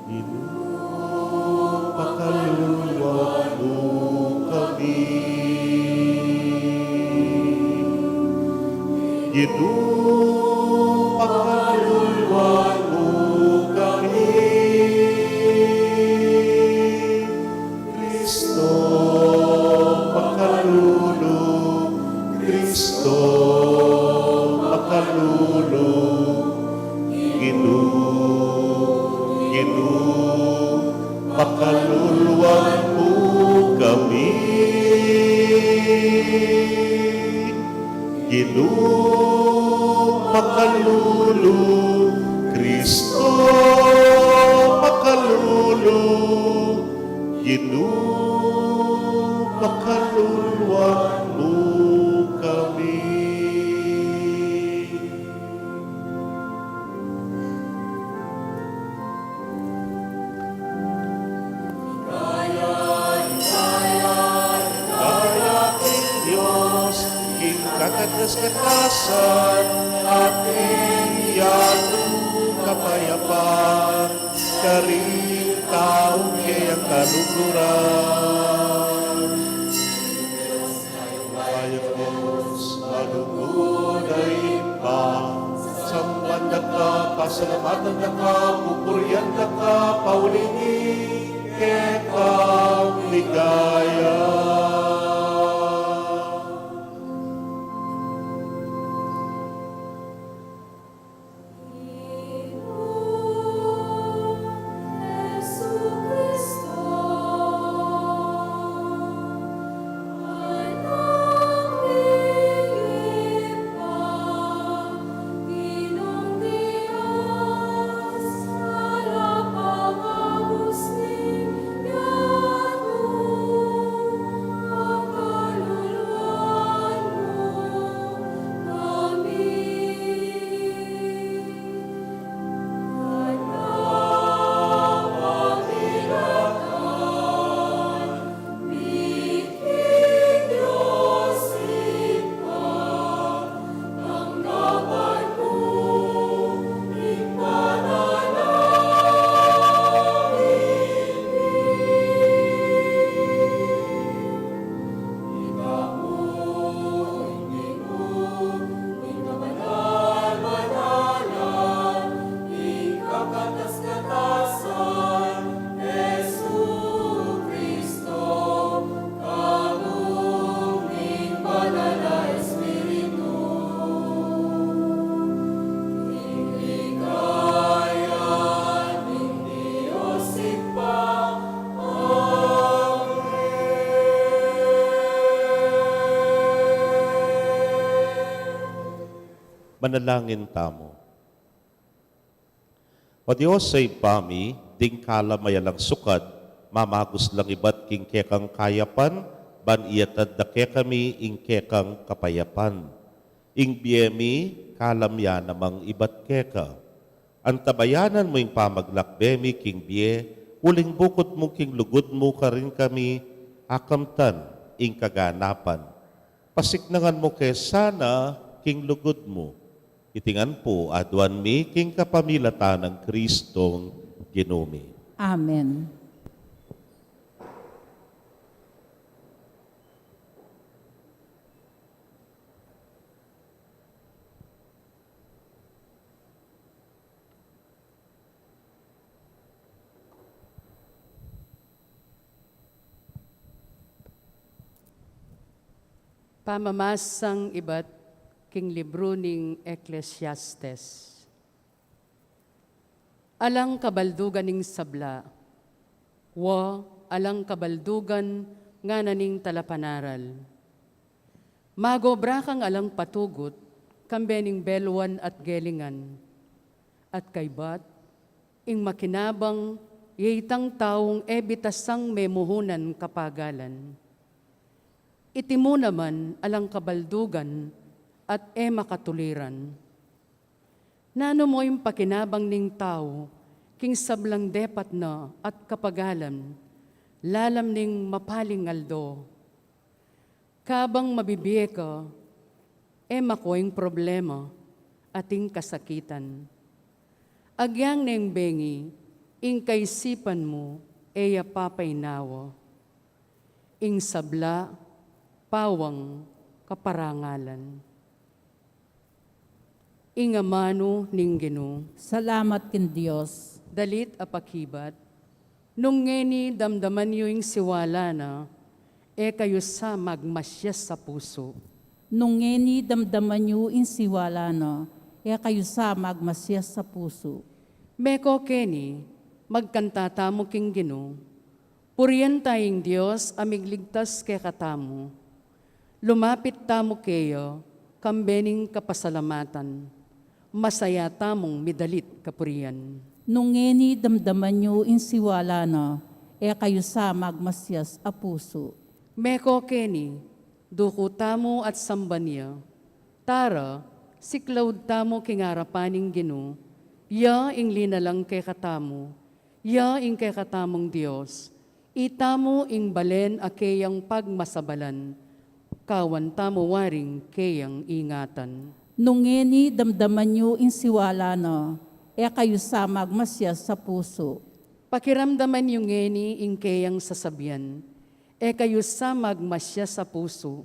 Ginu, pakaluluan mu kami. Ginu, pakaluluan mu kami. Kristo, pakalulu, Kristo, pakalulu, Ginu, Ginu, pakaluluan mu kami. Ginu, pakalulu, Kristo, pakalulu, Ginu, pakaluluan mu kami. Kaya, kaya, kaya king Dios, king kakatas-katasan, at king yatu kapayapan, karing taung keyang kaluguran. Mayap Dios, malugud a Ibpa, samban da ka, pasalamatan da ka, pupurian da ka, pauli ning kekang ligaya. Manalangin tamu. O Dios a Ibpa mi, ding kalam a alang sukad, mamagus lang ibat king kekang kayapan, ban iyatad da kekami ing kekang kapayapan. Ing bie mi, kalam ya namang ibat keka. Antabayanan mu ing pamaglakbe mi king bie, uling bukut mu king lugud mu karin kami akamtan ing kaganapan. Pasiknangan mu ke sana king lugud mu. Iti ngan pu aduan mi king kapamilatan nang Kristong Ginu mi. Amen. Pamamasang ibat king libru ning Ecclesiastes. Alang kabaldugan ning sabla, wa, alang kabaldugan ngana ning talapanaral. Magobra kang alang patugut, kambe ning belwan at gelingan. At kaybat, ing makinabang, ya itang taung e bitasang memuhunan kapagalan. Iti mu naman alang kabaldugan at e makatuliran. Nanu mo ing pakinabang ning tau, king sablang depat na at kapagalan, lalam ning mapaling aldo. Kabang mabibie ka, e makua ing problema at ing kasakitan. Agyang neng bengi, ing kaisipan mu, e ya papainawa. Ing sabla, pawang kaparangalan. Ing amanu ning Ginu. Salamat king Dios. Dalit a pakibat. Nung ngeni damdaman yu ing siwala na, e kayu sa magmasias a pusu. Nung ngeni damdaman yu ing siwala na, e kayu sa magmasias a pusu. Meko keni, magkanta tamu king Ginu. Purian ta ing Dios a migligtas kekatamu. Lumapit tamu keya, kambe ning kapasalamatan. Masaya tamung midalit kapurian. Nung ngeni damdaman yu ing siwala na, e kayu sa magmasias a pusu. Meko keni, duku tamu at samban ya. Tara, siklaud tamu king arapan ning Ginu, ya ing linalang kekatamu, ya ing kekatamung Dios, itamu ing balen a keyang pagmasabalan, kawan tamu waring keyang ingatan. Nung ngeni damdaman yu ing siwala na, e kayu sa magmasias a pusu. Pakiramdaman yu ngeni ing keyang sasabian, e kayu sa magmasias a pusu.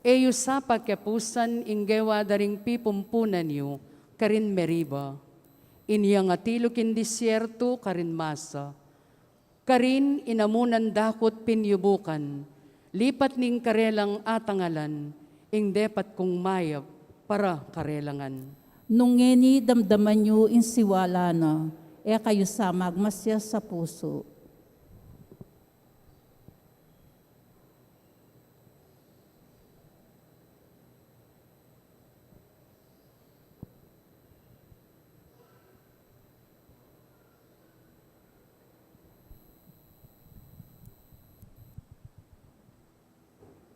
E yu sa pakiapusan ing gewa da ring pipumpunan yu karin Meriba. Inyang atilu king disyertu karin Masa. Karin inamunan dakut pinyubukan, lipat ning karelang atangalan, ing depat kung mayap para karela ngan. Nung ngeni damdaman yu ing siwala na, e kayu sa magmasias a pusu.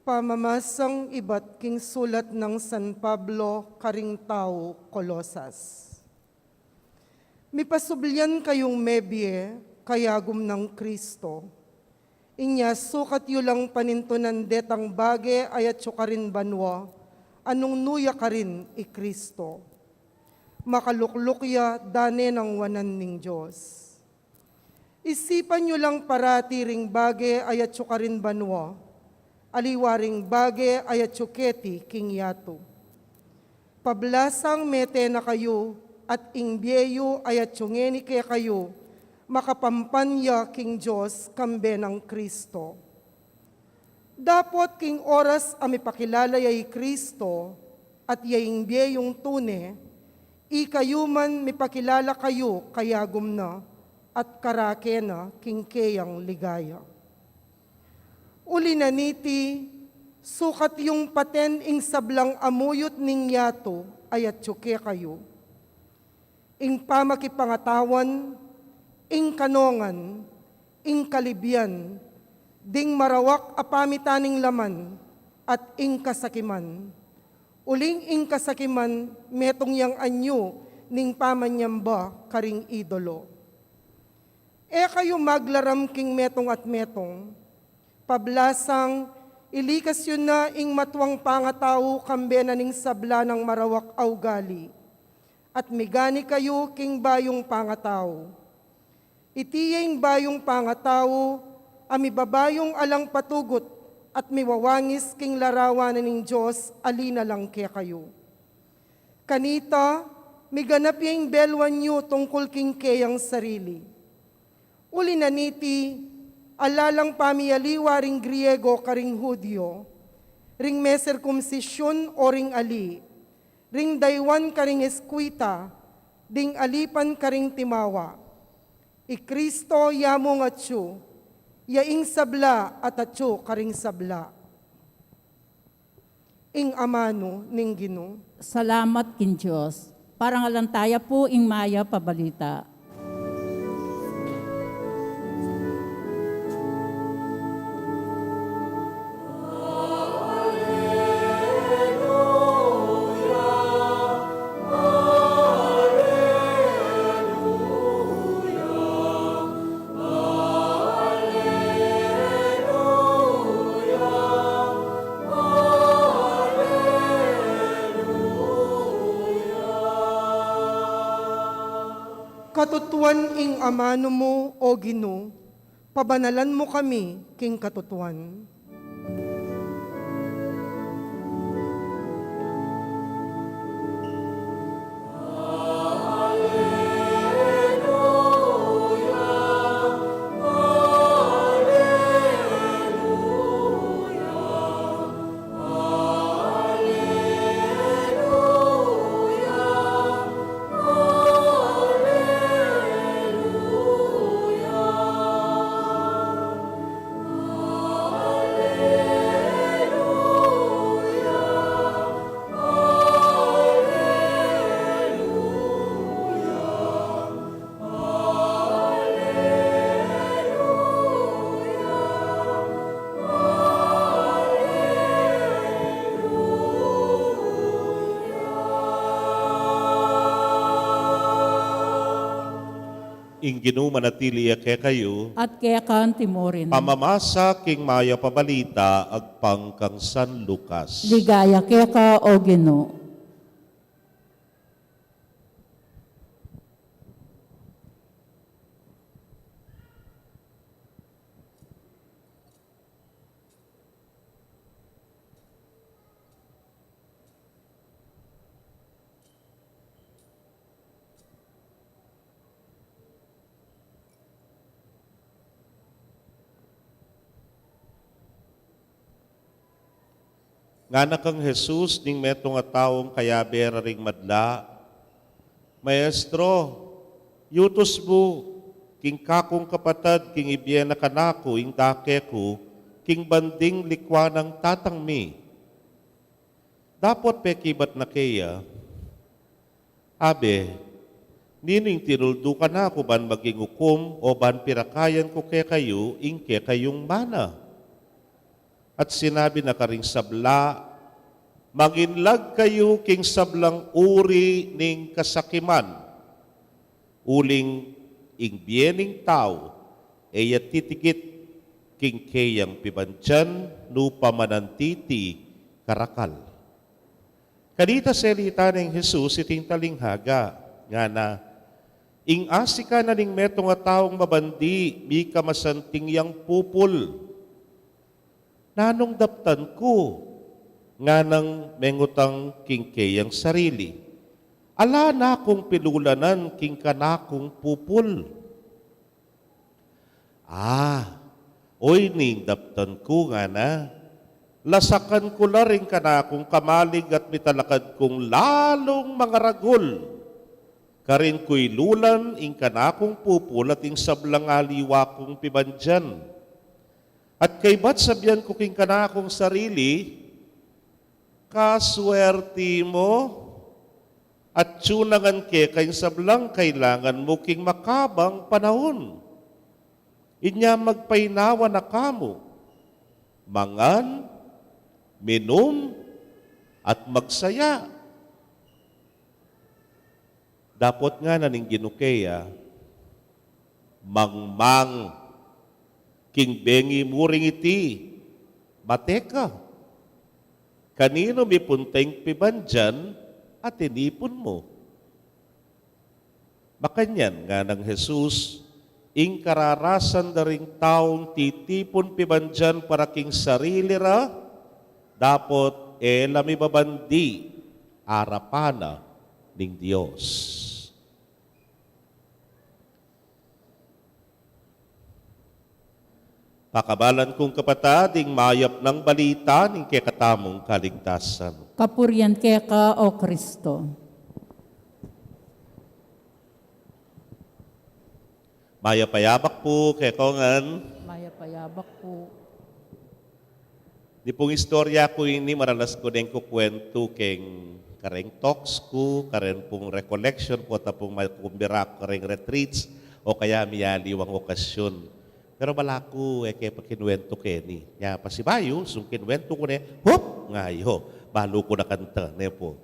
Pamamasang ibat king sulat nang San Pablo karing tau Colosas. Mipasublian kayung mebie kayagum nang Kristo. Inya sukat yu lang panintunan detang bage a yatsu karin banua, a nung nu ya karin i Kristo. Makalukluk ya dane nang wanan ning Dios. Isipan yu lang parati ring bage a yatsu karin banua, aliwa ring bage a yatsu keti king yatu. Pablasang mete na kayu, at ing bie yu a yatsu ngeni kekayu, makapampan ya king Dios kambe nang Kristo. Dapot king oras a mipakilala ya i Kristo, at ya ing bie yung tune, ikayu man mipakilala kayu kayagum na, at karake na king keyang ligaya. Uli na niti, sukat yung paten ing sablang amuyut ning yatu a yatsu kekayu. Ing pamakipangatawan, ing kanongan, ing kalibian, Ding marawak a pamitan ning laman at ing kasakiman. Uling ing kasakiman metung yang anyu ning pamanyamba karing idolo. E kayu maglaram king metung at metung. Pablasang ilikas yu na ing matuang pangatau kambe na ning sabla nang marawak a ugali. At migani kayu king bayung pangatau. Iti ya ing bayung pangatau a mibabayung alang patugut at miwawangis king larawan na ning Dios a linalang kekayu. Kanita, miganap ya ing beluan yu tungkul king keyang sarili. Uli na niti, ala lang pamialiwa ring Griego karing Judio, ring meserkumsisyun o ring ali, ring daywan karing eskwita, ding alipan karing timawa. I Kristo ya mu ngan atyu, ya ing sabla at atyu karing sabla. Ing amanu ning Ginu. Salamat king Dios. Parangalan taya pu ing mayap a balita. Katutuan ing amanu mu, O Ginu, pabanalan mu kami king katutuan. Ing Ginu manatili ya kekayu. At keka mu rin. Pamamasa king mayap a balita agpang kang San Lucas. Ligaya keka, O Ginu. Ngana kang Jesus ning metung a taung kayabe ra ring madla, Maestro, yutus mu king kakung kapatad king ibie na kanaku ing dake ku king banding likwa nang tatang mi. Dapot pekibat na keya, Abe, ninu ing tinuldu kanaku ban maging ukum o ban pirakayan ku kekayu ing kekayung mana? At sinabi na karing sabla, Manginlag kayu king sablang uri ning kasakiman, uling ing bie ning tau e ya titikit king keyang pibandian nu pa manantiti karakal. Kanita selita neng Jesus iting talinghaga, ngana, Ing asika na ning metung a taung mabandi, mika masanting yang pupul. Nanung daptan ku? Nganang mengutang king keyang sarili. Ala na kung pilulanan king kanakung pupul. Ah, oy ning daptan ku, ngana, lasakan ku la ring kanakung kamalig at mitalakad kung lalung mangaragul. Karin ku ilulan ing kanakung pupul at ing sablang aliwa kung pibandian. At kaybat sabian ku king kanakung sarili, Kaswerti mu, atyu na ngan keka ing sablang kailangan mu king makabang panaun. Inya magpainawa na ka mu, Mangan, minum, at magsaya. Dapot ngana ning Ginu keya, mangmang, king bengi mu ring iti, mate ka. Kaninu mi punta ing pibandian a tinipun mu? Makanyan nganang Jesus, ing kararasan da ring taung titipun pibandian para king sarili ra, dapot e la mibabandi arapan na ning Dios. Pakabalan kung kapatad, ing mayap nang balita ning kekatamung kaligtasan. Kapurian keka, O Kristo. Mayap a yabak pu kekongan. Mayap a yabak pu. Ini pung istorya ku ini, maralas ku neng kukuwentu keng kareng talks ku, kareng pung recollection ku, o ta pung makumbira ku kareng retreats, o kaya miyaliwang okasyon. Pero balaku e ke pa kinuwentu keni. Nya pasibayu, sung kinuwentu ku ne, hop! Ngayo, balu ku na kanita, ne pu.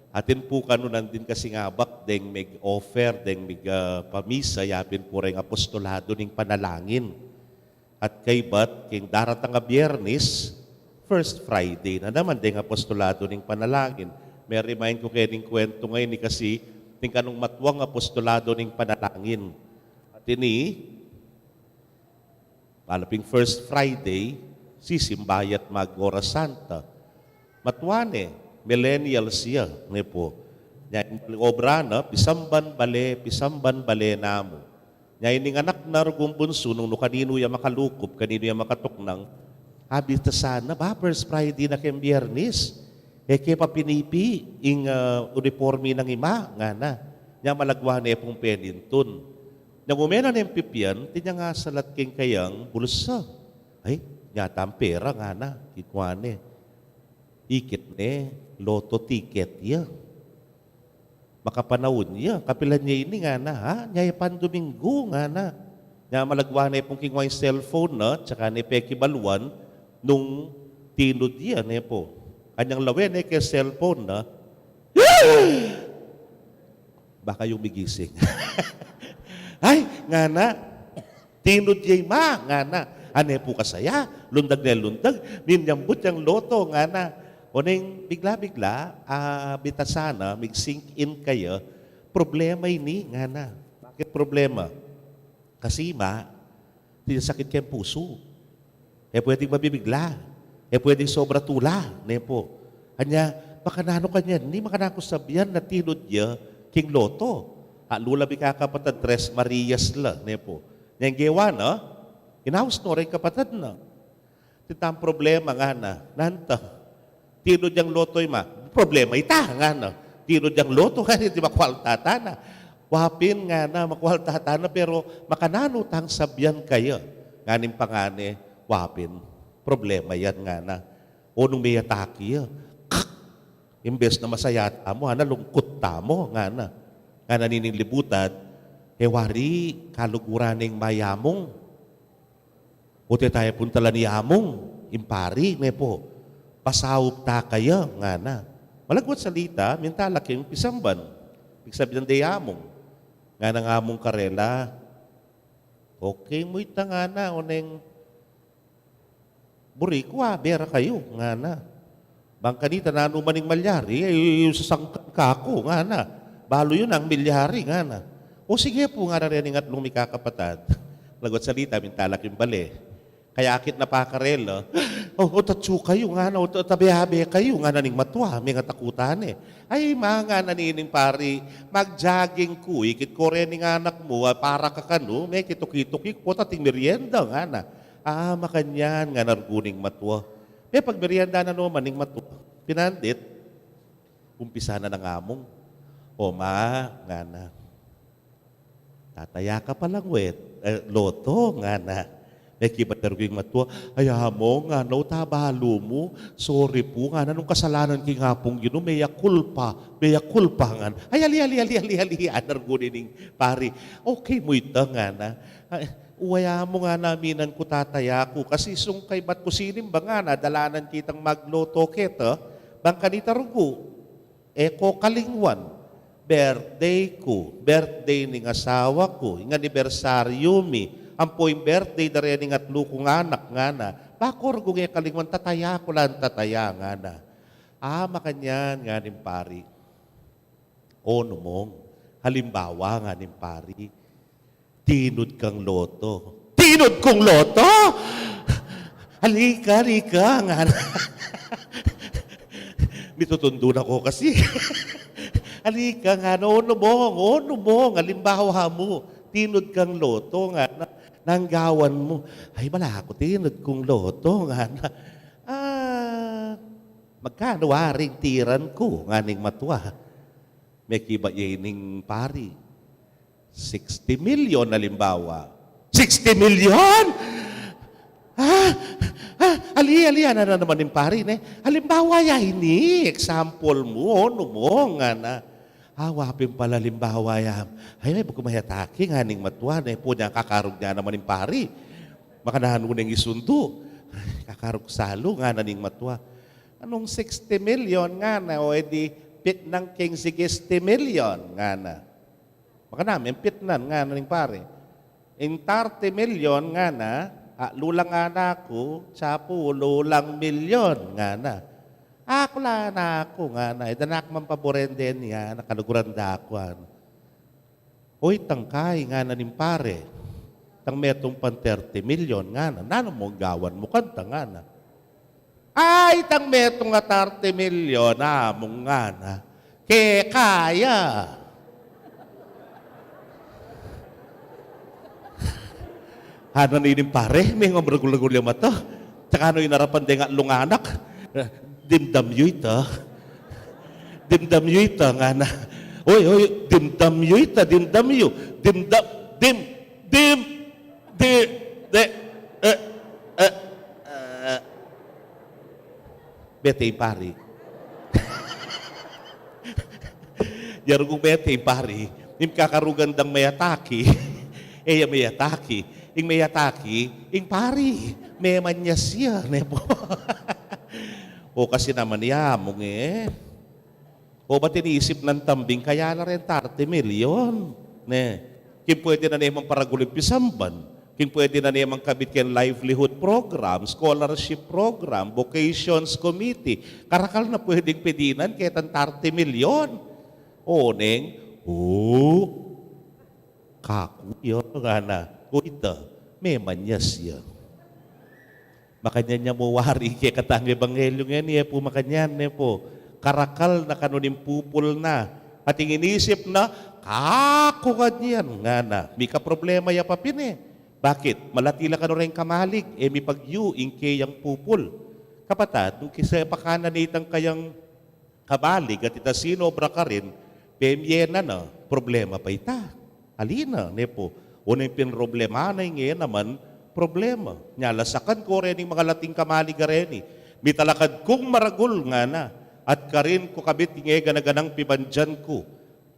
Atin pu kanu nandin kasing abak deng mig-offer, deng mig, ah, pamisa, yapin pu reng apostolado ning panalangin. At kaybat, king daratang a Biyernes, First Friday na naman deng apostolado ning panalangin. Me-remind ku keni ning kuwentu ngeni kasi, ning kanung matuang apostolado ning panalangin. At ini, ala ping First Friday, sisimba ya't mag-Oras Santa. Matua ne, millennials ya, ne pu. Nya ing obra na, pisamban bale, pisamban bale namu. Nya ining anak na rugung bunsu, nung nu kaninu ya makalukup, kaninu ya makatuknang, abitasan na, ba, First Friday na keng Biyernes. E ke pa pinipi ing, ah, uniporme nang ima, ngana. Nya malagwa ne pung penintun. Nya ume na neng pipian, tinya ngasal at king kayang bulsa. Ay, nya tang pera, ngana, kikwa ne. Ikit ne, lotto ticket ya. Makapanaun ya, kapilan ya ini, ngana, ha? Nya e pa Domingo, ngana. Nya malagwa ne pung kingwa ing cellphone na, tsaka ne pekibaluan nung tinud ya, ne pu. Anyang lawen ne keng cellphone na, baka yung migising. Ay, ngana, tinud ya ima, ngana. Ane pu kasaya, lundag ne lundag, minyambut yang lotto, ngana. Oneng bigla-bigla, ah, bitasan na, mig-sink in kaya, problema ini, ngana. Bakit problema? Kasi ima, tinya sakit keng pusu. E pwedeng mabibigla. E pwedeng sobra tula, ne pu. Anya, makananu kanyan ini, makananu ku sabian na tinud ya king lotto? Alu la mikakapatad, Tres Marias la, ne pu. Nya ing gewa na, inaus no reng kapatad na. Itang problema, ngana, nanu ta? Tinud yang lotto ima, problema ita, ngana. Tinud yang lotto, ngana, iti makualta tana. Wa pin, ngana, makualta tana, pero makananu tang sabian kaya? Ngana ning pangane, wa pin, problema yan, ngana. O nung meyatake ya, kak! Imbes na masaya tamu, ngana, lungkut tamu, ngana. Ngana nining libutan, e wari kaluguran ning mayamung. O te taya puntalan i amung, ing pari, ne pu. Pasaup ta kaya, ngana. Malagwat salita, minta la keng pisamban. Pigsabian de i amung. Ngana nang amung karela, okay mu ita, ngana, oneng buri ku, a, bera kayu, ngana. Bang kanita nanu man ing malyari, e, sasangkan ka ku, ngana. Balu yu nang milyari, ngana. O sige pu, ngana reng atlung mikakapatad. Malagwat salita, minta la king bale. Kayakit na pa karela, o, o tatsu kayu, ngana, o ta-, tabe-abe kayu, ngana ning matua, mengatakutan ne. Ay ima, ngana nining pari, mag-jogging ku, ikit ku reng anak mu, a, para ka kanu, mekituki-tuki ku, ating merienda, ngana. A, makanyan, ngana ruguli ning matua. Mepagmerienda na naman ing matua. Pinandit, umpisa na nang amung. O ma, ngana. Tataya ka pa lang wet, e, lotto, ngana. Mekibat na ruguli ing matua, ay amung, ngana, o ta balu mu, sorry pu, ngana, nung kasalanan king Apung Ginu, mea culpa, mea culpa, ngana. Ay, ali, ali, ali, ali, ali, ngana ruguli ning pari. Okay mu ita, ngana. Ay, Uwaya mu ngana, minan ku tataya ku, kasi sung kaybat ku sinimba ngana, dalanan kitang magloto keta, bang kanita rugu, e ko kalingwan. Birthday ku, birthday ning asawa ku, ing anibersaryu mi, ampo ing birthday da rening atlu kung anak ngana. Ba ko rugu e kalingwan, tataya ku lang tataya ngana. A, makanyan ngana ning pari. O, nu mong, halimbawa ngana ning pari, tinud kang loto. Tinud kung loto? Alika, alika, ngana. Mitutundu na ko kasi. Alika, ngana, o, nu mong, o, nu mong, halimbawa mu, tinud kang loto, ngana. Nanu ing gawan mu? Ay, bala ku, tinud kung loto, ngana. A, magkanu waring tiran ku? Ngana ning matua. Mekibat ya ining pari. Sixty million, halimbawa. Sixty million? A, a, ali, ali, ngana na naman ning pari, ne? Halimbawa ya ini, example mu, o, nu mong, ngana. A, wa pin pala halimbawa ya. Ay, e ku mayataki, ngana ning matua, ne? Pun ya kakarug na naman ning pari. Makananu neng isundu? Kakarug salu, ngana ning matua. Anung sixty million, ngana, o e di pitnan keng sixty million, ngana. Makananu meng pitnan, ngana ning pari. Ing thirty million, ngana, atlu lang anak ku, tsapu, atlu lang milyon, ngana. Aku lang anak ku, ngana, e da na ku man paburen deni, ngana, kaluguran da ku, ngana. Oy, tangkay, ngana ning pari. Itang metung pang thirty million, ngana. Nanu mung gawan mu kanta, ngana. Ay, itang metung a thirty million, amung, ngana. Keka ya. Ngana na ining pari, mengumragul-ragul ya mata. Tsaka nu inarapan deng atlung anak. Dimdam yu ita. Dimdam yu ita, ngana. Oy, oy, dimdam yu ita, dimdam yu. Dimdam, dim, dim, di, de, e, e, e. Bete ing pari. Yaru kung bete ing pari. Ing kakarugan dang mayataki. E ya mayataki. Ing mayataki, ing pari. Memanyas ya, ne po. O kasi naman ya, mung e. O ba't inisip nang tambing kaya la reng thirty million? Ne. King pwede na ne mang paragul ing pisamban. King pwede na ne mang kabit keng livelihood program, scholarship program, vocations committee. Karakal na pwedeng pedinan ketang thirty million. O neng, o. Kaku ya, ngana. O ita, memanyas ya. Makanyan ya mu wari kekatang ebanghelyu ngeni, e pu makanyan, ne pu. Karakal na kanu ning pupul na. At ing inisip na, kaku kanyan, ngana. Mika problema ya pa pin e. Bakit? Malati la kanu reng kamalig, e mipagyu ing keyang pupul. Kapatad, nung kisepakan na ne itang kayang kamalig at ita sinobra karin, pemye na na, problema pa ita. Ali na, ne pu. Oneng pinroblema na, ing e naman problema. Nya lasakan ko reni ing mangalating kamalig a reni. Mitalakad kung maragul, ngana. At karin ku kabit ing e gana-ganang pibandian ku.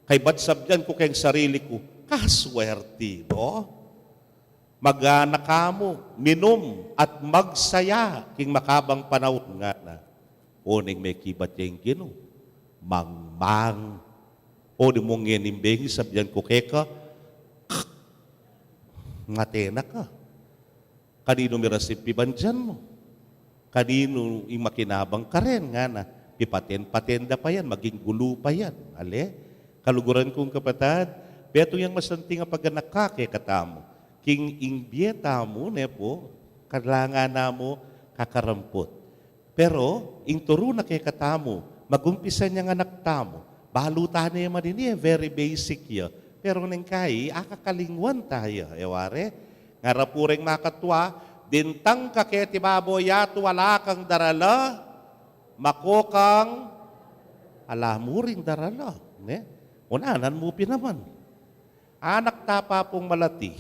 Kaybat sabyan ku keng sarili ku, kaswerti, no? Mag-anak kamu, minum, at magsaya king makabang panaun, ngana. Oneng mekibat ya ing Ginu, mangmang. O di mu ngeni, bengi, sabyan ku keka, ngate na ka. Kaninu miras ing pibandian mu? Kaninu ing makinabang karin, ngana? Pipaten-paten da pa yan, maging gulu pa yan. Ale? Kaluguran kung kapatad, betung yang masanting a paganak kekatamu. King ing bie tamu, ne pu, kailangan na mu kakaramput. Pero ing turu na kekatamu, magumpisan yang anak tamu. Balu ta ne man ini, e, very basic ya. Pero neng kai, akakalingwan ta ya, e wari. Ngara pu reng makatua, dintang ka keti babo yatu, ala kang darala, mako kang ala mu ring darala, ne? Unanan mu pin naman. Anak ta pa pung malati.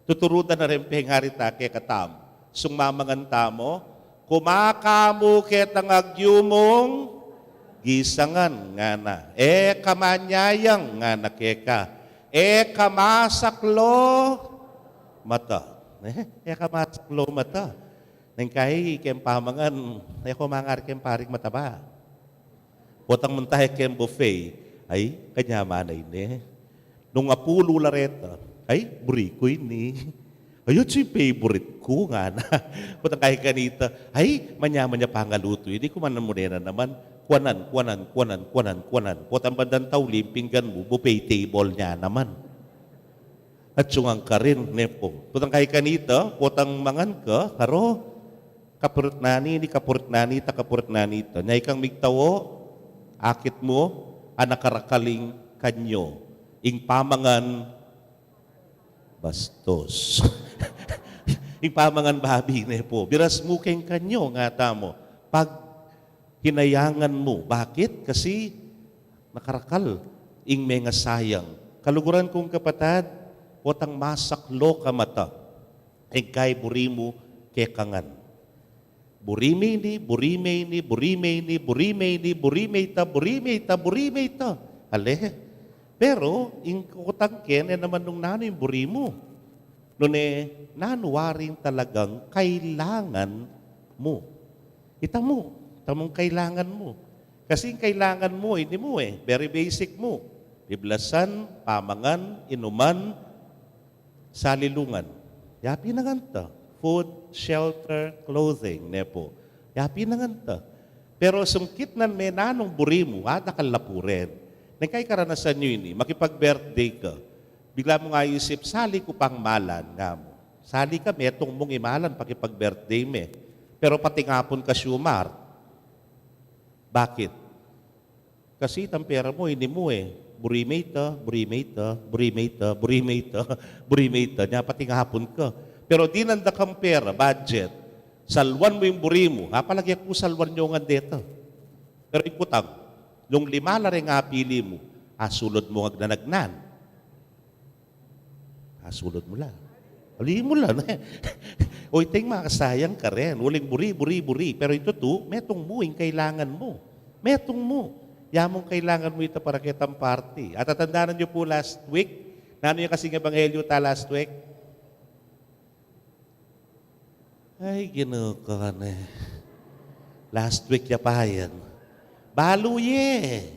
Tuturu da na reng pengarita kekatamu. Sung mamangan tamu, kuma kamu ketang agyu mung gisangan, ngana. E ka manyayang, ngana keka. E ka masaklu, mata. Eh, e ka masak lo mata. Neng kai, keng pamangan, e ko mangaring paring mataba. Potang munta ya keng buffet, ay, kanyaman na ini. Nung apulu la reta, ay, buri ku ini. Ay, atsu ing favorite ku, ngana. Potang kai kanita, ay, manyaman ya pangalutu ini, kuanan mu ne na naman. Kuanan, kuanan, kuanan, kuanan, kuanan. Potang bandang tauli ing pinggan mu, buffet table ne naman. Atsu ngan karin, ne pu. Potang kai kanita, potang mangan ka, karo, kapurit na nini, kapurit na nita, kapurit na nita. Nya ikang migtau, akit mu, a nakarakal ing kanyu. Ing pamangan bastos. Ing pamangan babi, ne pu. Biras mu keng kanyu, ngata mu. Paghinayangan mu. Bakit? Kasi nakarakal ing mengasayang. Kaluguran kung kapatad, potang masak lo ka mata, ing kai buri mu keka ngan. Buri me ini, buri me ini, buri me ini, buri me ini, buri me ita, buri me ita, buri me ita. Ale? Pero, ing kukutang ke, e naman nung nanu ing buri mu. Nune, nanu waring talagang kailangan mu. Ita mu, ita mung kailangan mu. Kasi ing kailangan mu, ini mu e, very basic mu. Biblasan, pamangan, inuman, salilungan. Yapin na ngan ta. Food, shelter, clothing, ne pu. Yapin na ngan ta. Pero sungkit nang me nanung buri mu, a dakal la pu rin. Neng kai karanasan yu ini, makipag-birthday ka. Bigla mung aisip, sali ku pang malan, nga mu. Sali ka, metung mung imalan, pakipag-birthday me. Pero patingapun ka siumar. Bakit? Kasi itang pera mu, ini mu e. Buri me ita, buri me ita, buri me ita, buri me ita, buri me ita. Nya patingapun ka. Pero dinan da kang pera, budget. Salwan mu ing buri mu. Apalagi aku, salwan yu ngan deta. Pero ikutang, nung lima la reng apili mu, asulud mu ngan agnanagnan. Asulud mu la. Ali mu la, ne? O, ita ing makasayang karin. Uling buri, buri, buri. Pero ing tutu, metung mu ing kailangan mu. Metung mu. Ya mung kailangan mu ita para ketang party. Atatandanan yu pu last week? Nanu ya kasing ebanghelyu ta last week? Ay, Ginu ku, ne. Last week ya pa yan. Balu ye.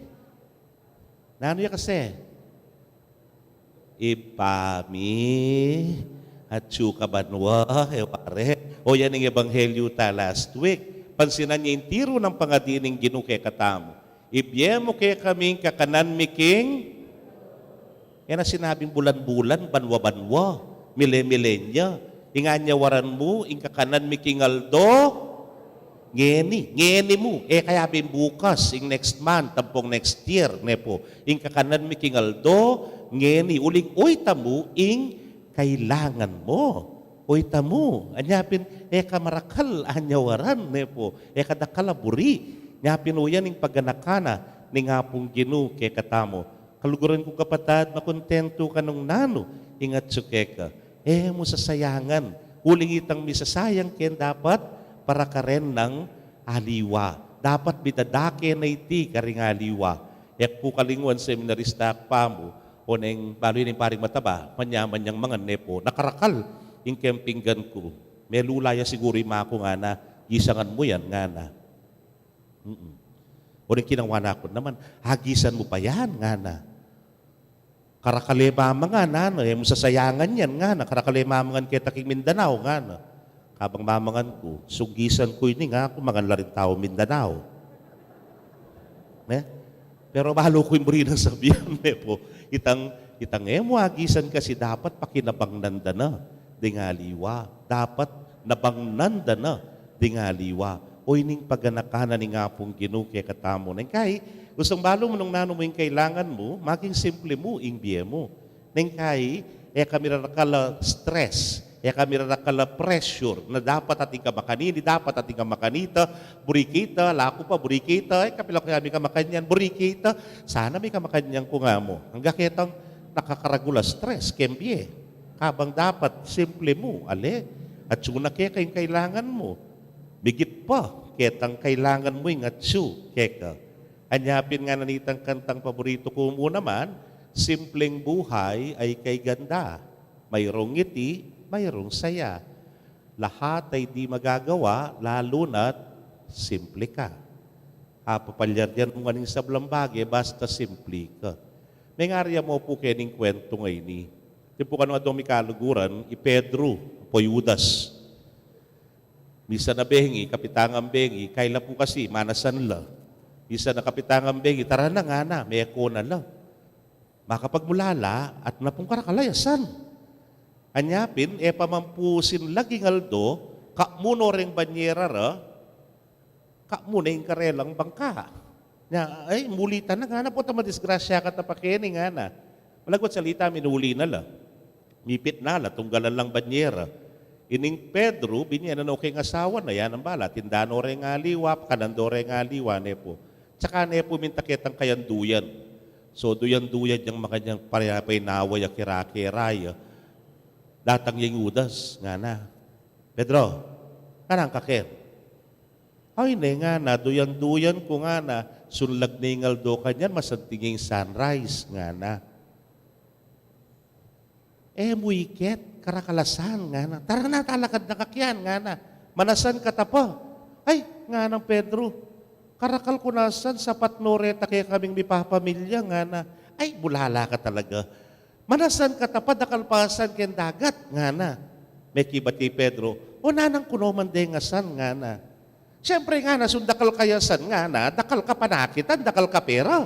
Nanu ya kasi? Ibpa mi, atsu ka banua, e wari. O, yan ing ebanghelyu ta last week. Pansinan ye ing tiru nang pangadi ning Ginu kekatamu. Ibie mu kekami ing kakanan mi king, e na sinabing bulan-bulan, banua-banua, mile-milenya. Ing anyawaran mu, ing kakanan mi king aldo ngeni, ngeni mu. E kaya bing bukas, ing next month, ampong next year, ne pu. Ing kakanan mi king aldo ngeni. Uling, o, ita mu ing kailangan mu. O, ita mu. Anya pin, e ka marakal anyawaran, ne pu. E ka dakal a buri. Nya pin, o, yan ing paganakan na ning Apung Ginu kekatamu. Kaluguran kung kapatad, makontentu ka nung nanu ing atsu keka. E mu sasayangan. Uling itang misasayang ken dapat para karen nang aliwa. Dapat midadake na iti karing aliwa. E ku kalingwan, seminarista ku pa mu, o neng balu ning paring mataba, manyaman yang mangan, ne pu. Nakarakal ing keng pinggan ku. Melula ya siguru ing ima ku, ngana. Gisangan mu yan, ngana. Mm-mm. O, neng kinawa na ku naman, agisan mu pa yan, ngana. Karakal e mamangan, ngana, e mu sasayangan yan, ngana. Karakal e mamangan keta king Mindanao, ngana. Kabang mamangan ku, sunggisan ku ini, nga ku, mangan la ring tau Mindanao. Ne? Pero balu ku ing buri nang sabian, ne pu. Itang, itang e mu agisan kasi dapat pakinabangnan da na ding aliwa. Dapat nabangnan da na ding aliwa. O, ining paganakan na ning Apung Ginu kekatamu. Neng kai, gustong balu mu nung nanu mu ing kailangan mu, maging simple mu ing bie mu. Neng kai, e ka mirarakal a stress, e ka mirarakal a pressure, na dapat atin ka makanini, dapat atin ka makanita, buri kita, laku pa, buri kita, e, kapila kaya mi kamakanyan, buri kita, sana mi kamakanyan ku, nga mu. Angga ketang nakakaragul a stress keng bie. Kabang dapat, simple mu, ale, atsu na keka ing kailangan mu. Migit pa, ketang kailangan mu ing atsu keka. Anya pin ngana nitang kantang paboritu ku mu naman, simpleng buhay ay kay ganda. Mayroong ngiti, mayarung saya. Lahat ay di magagawa, lalu na't simple ka. Apapalyarian mu ngan ing sablang bage, basta simple ka. Mengarya mu pu kening kwentu ngeni. Tipu kanu adong mikaluguran, i Pedro, apo i Judas. Misan a bengi, kapitan nang bengi, kaila pu kasi, manasan la. Misan a kapitan nang bengi, tara na ngana, meko na la. Makapagmulala, atin na pung karakal a yasan. Anya pin, e pa man pu sinlag ing aldo, kamu no reng banyera ra, kamu ne ing karelang bangka. Nya, ay, mulitan na ngana, pota madisgrasya ka ta pa keni ngana. Malagwat salita, minuli na la. Mipit na la, tunggalan lang banyera. Ining Pedro, binye na no keng asawa na, ya nang bala, tindan no reng aliwa, pakanan do reng aliwa, ne pu. Tsaka ne pu minta ketang kayang duyan. So, duyan-duyan yang makanyang parapay nawa ya kera-kera ya. Datang ya i Judas, ngana, "Pedro, kanan ka ken?" "Ay, ne," ngana, "duyan-duyan ku," ngana, "sunlag ne ing aldo kanyan, masanting ing sunrise," ngana. "E mu iket, karakal a san," ngana. "Tara na, talakad na ka kiyan," ngana. "Manasan ka ta pa." "Ay," nganang Pedro, "karakal ku na san, sapat no reta kekaming mipapamilya," ngana. "Ay, bulala ka talaga. Manasan ka ta pa, dakal pa san keng dagat," ngana. Mekibat i Pedro, "O, nanang ku no man deng asan," ngana. "Siyempre," ngana, "sundakal ka ya san," ngana, "dakal ka panakitan, dakal ka pera."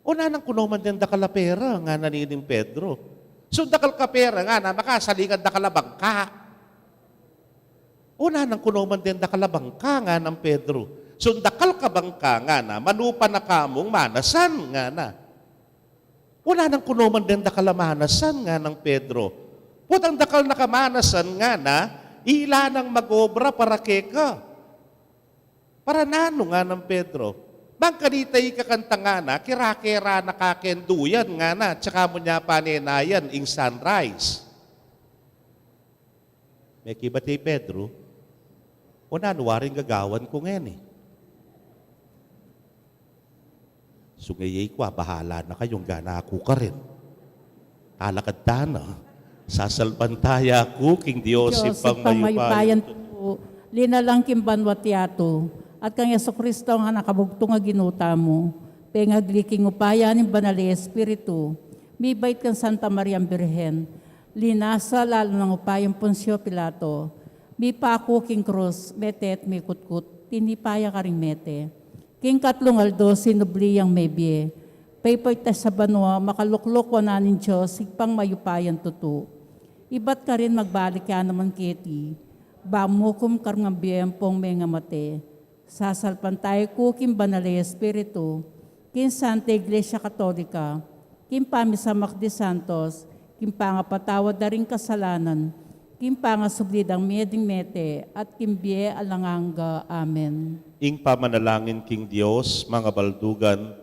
"O, nanang ku no man deng dakal a pera," ngana nining Pedro. "Sundakal ka pera," ngana, "makasalingan dakal a bangka." "O, nanang ku no man deng dakal a bangka," nganang Pedro. "Sundakal ka bangka," ngana, "manupa na kamung manasan," ngana. "O, nanang ku no man deng dakal a manasan," nganang Pedro. "Potang dakal na ka manasan," ngana, "ila nang mag-obra para keka." "Para nanu?" nganang Pedro. "Bang kanita ikakanta," ngana, "kera-kera na ka keng duyan," ngana, "tsaka mu ne panenayan ing sunrise." Mekibat i Pedro, "O, nanu waring gagawan ku ngeni?" "Sungey ku, bahala na kayu, gana ku karin. Talakad tana. Sasalpantaya ku king Dios, Dios Ibpang Ibpang mayupaya, mayupaya tutu, linalang king banwa't yatu, at kang Jesucristo a Anak a bugtung a Ginu tamu, pengagli king upaya ning Banal a Espiritu, mibait kang Santa Mariang Birhen, linasa lalam nang upaya nang Poncio Pilato, mipaku king krus, mete at mikutkut, tinipa ya karing mete. King katlung aldo sinubli yang mebie, paypaytas ya banua, makalukluk wanan ning Dios, Ibpang mayupayang tutu. Ibat karin magbalik ya naman keti, ba mukum kareng mabie ampong mengamate. Sasalpantaya ku king Banal a Espiritu, king Santa Iglesia Katolika, king pamisamak ding santos, king pangapatawad da ring kasalanan, king pangasubli dang mie ding mete, at king bie alang angga. Amen. Ing pamanalangin king Dios, mangabaldugan,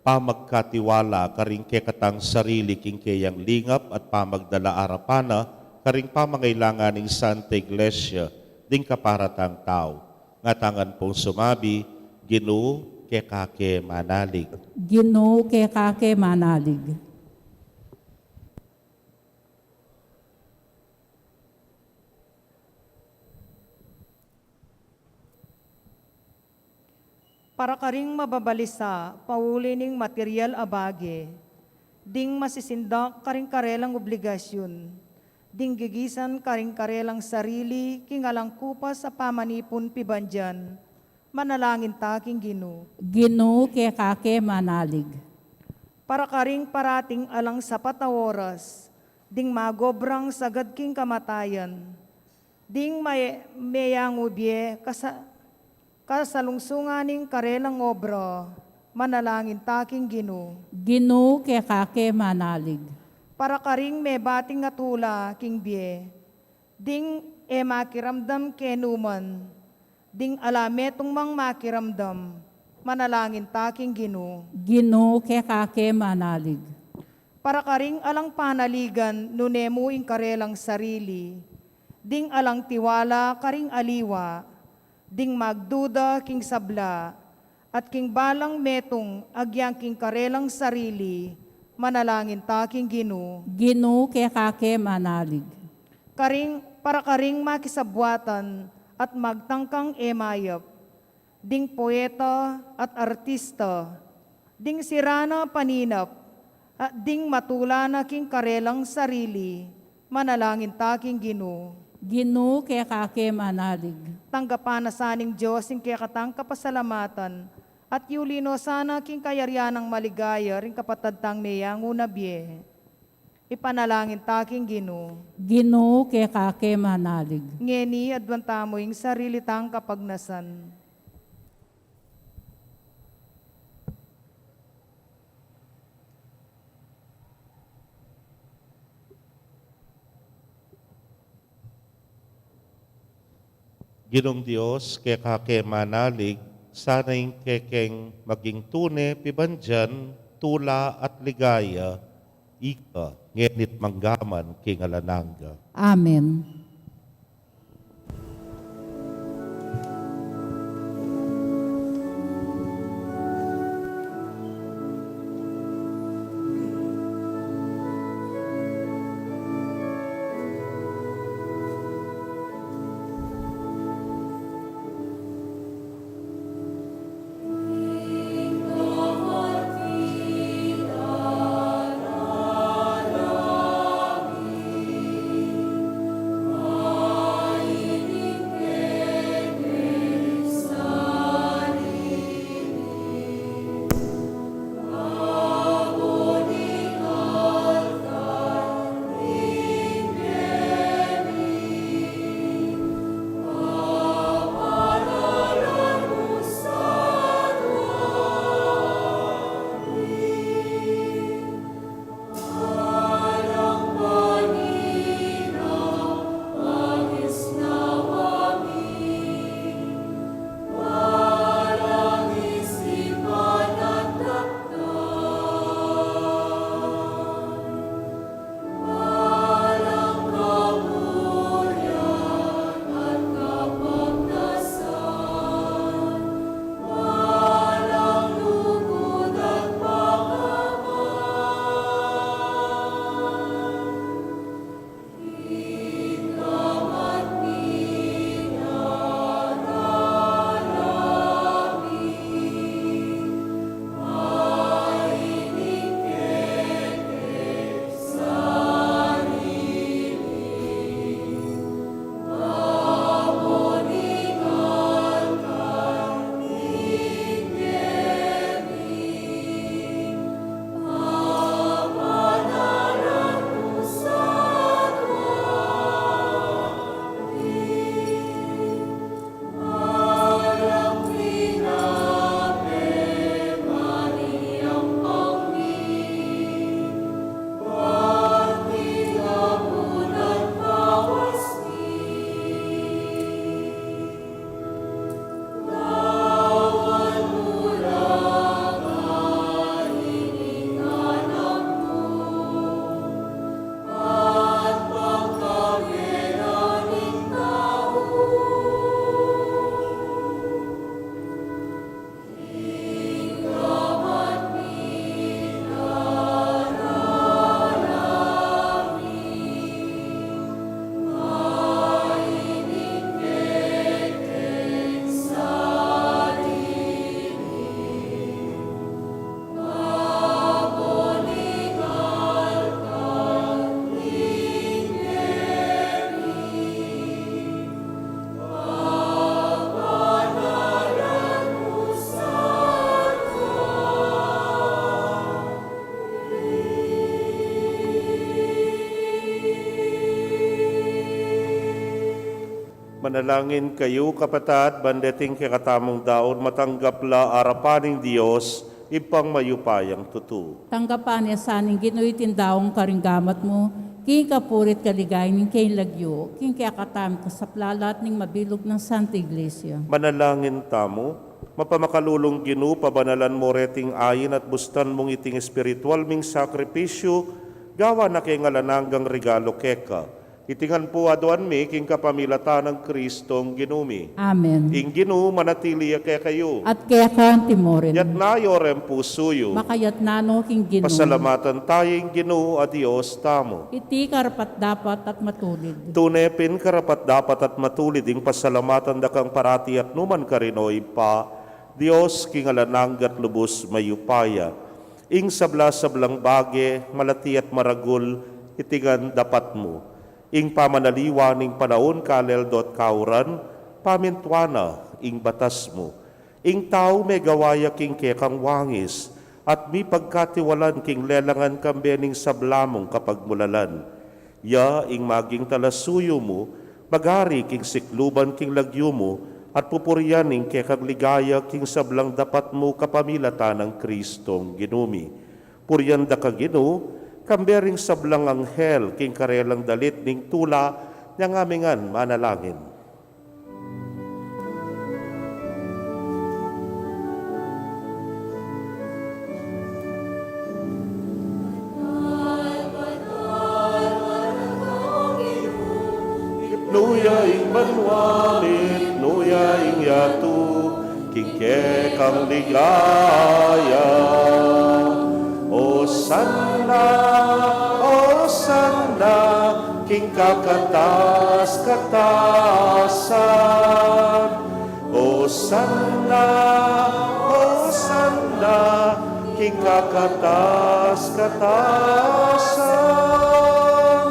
pamagkatiwala karing kekatang sarili king keyang lingap at pamagdala arapan na karing pamangailangan ning Santa Iglesia ding kaparatang tau. Ngatamu ngan pung sumabi, Ginu, keka ke manalig. Ginu, keka ke manalig. Para karing mababalisa pauli ning material a bage, ding masisindak karing karelang obligasyun, ding gigisan karing karelang sarili king alang kupas a pamanipun pibandian, manalangin ta king Ginu. Ginu, keka ke manalig. Para karing parating alang sapat a oras, ding magobrang sagad king kamatayan, ding may-, meyang ubie kasa-, kasalungsungan ning karelang obra, manalangin ta king Ginu. Ginu, keka ke manalig. Para karing mebating a tula king bie, ding e makiramdam kenu man, ding ala metung mang makiramdam, manalangin ta king Ginu. Ginu, keka ke manalig. Para karing alang panaligan nune mu ing karelang sarili, ding alang tiwala karing aliwa, ding magduda king sabla, at king balang metung agyang king karelang sarili, manalangin ta king Ginu. Ginu, keka ke manalig. Karing, para karing makisabuatan at magtangkang e mayap, ding poeta at artista, ding sira na paninap, at ding matula na king karelang sarili, manalangin ta king Ginu. Ginu, keka ke manalig. Tanggapan na sa ning Dios ing kekatang kapasalamatan, at yuli no sana king kayarian nang maligaya ring kapatad tang meyangu na bie. Ipanalangin ta king Ginu. Ginu, keka ke manalig. Ngeni, aduan tamu ing sarili tang kapagnasan. Ginung Dios, keka ke manalig, sana ing kekeng maging tune, pibandian, tula at ligaya, ika, ngeni't manggaman king alang angga. Amen. Manalangin kayu, kapatad, ban deting kekatamung daun matanggap la arapan ning Dios, Ibpang mayupayang tutu. Tanggapan na sa ning Ginu iting daun karing gamat mu, king kapurian at kaligayan ning kayang lagyu, king kekatamung kasaplalan at ning mabilug nang Santa Iglesia. Manalangin tamu. Mapamakalulung Ginu, pabanalan mu reting ain at bustan mung iting espiritual ming sakripisyu, gawan na keng alang anggang regalu keka. Iti ngan pu aduan mi king kapamilatan nang Kristong Ginu mi. Amen. Ing Ginu manatili ya kekayu. At keka mu rin. Yatna yu reng pusu yu. Makayatna no king Ginu. Pasalamatan taya ing Ginu a Dios tamu. Iti karapat-dapat at matulid. Tune pin karapat-dapat at matulid ing pasalamatan da kang parati at nu man karin, o Ibpa, Dios king alang angga at lubus mayupaya. Ing sabla-sablang bage, malati at maragul, iti ngan dapat mu. Ing pamanaliwa ning panaun, kaleldo at kauran, pamintuan na ing batas mu. Ing tau megawa ya king kekang wangis, at mipagkatiwalan king lelangan kambe ning sabla mung kapagmulalan. Ya ing maging talasuyu mu, mag-ari king sikluban king lagyu mu, at pupurian ing kekang ligaya king sablang dapat mu kapamilatan nang Kristong Ginu mi. Purian da ka, Ginu, kambe ring sablang anghel king karelang dalit ning tula, inyang mi ngan manalangin. Mitmu ya ing banua, mitmu ya ing yatu, king kekang ligaya. Osanna, osanna, king kakatas-katasan. Osanna, osanna, king kakatas-katasan.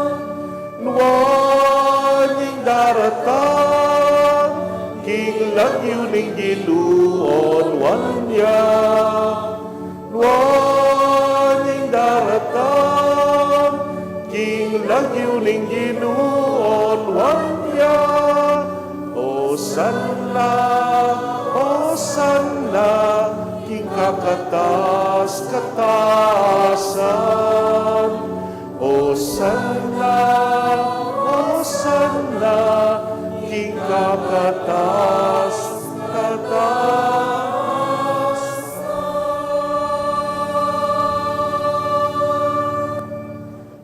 Nuan ing daratang king lagyu ning Ginu, o nuan ya. Nuan ing daratang king lagyu ning Ginu, o nuan ya. Osanna, osanna, king kakatas-katasan. Osanna, osanna, king kakatas-katasan.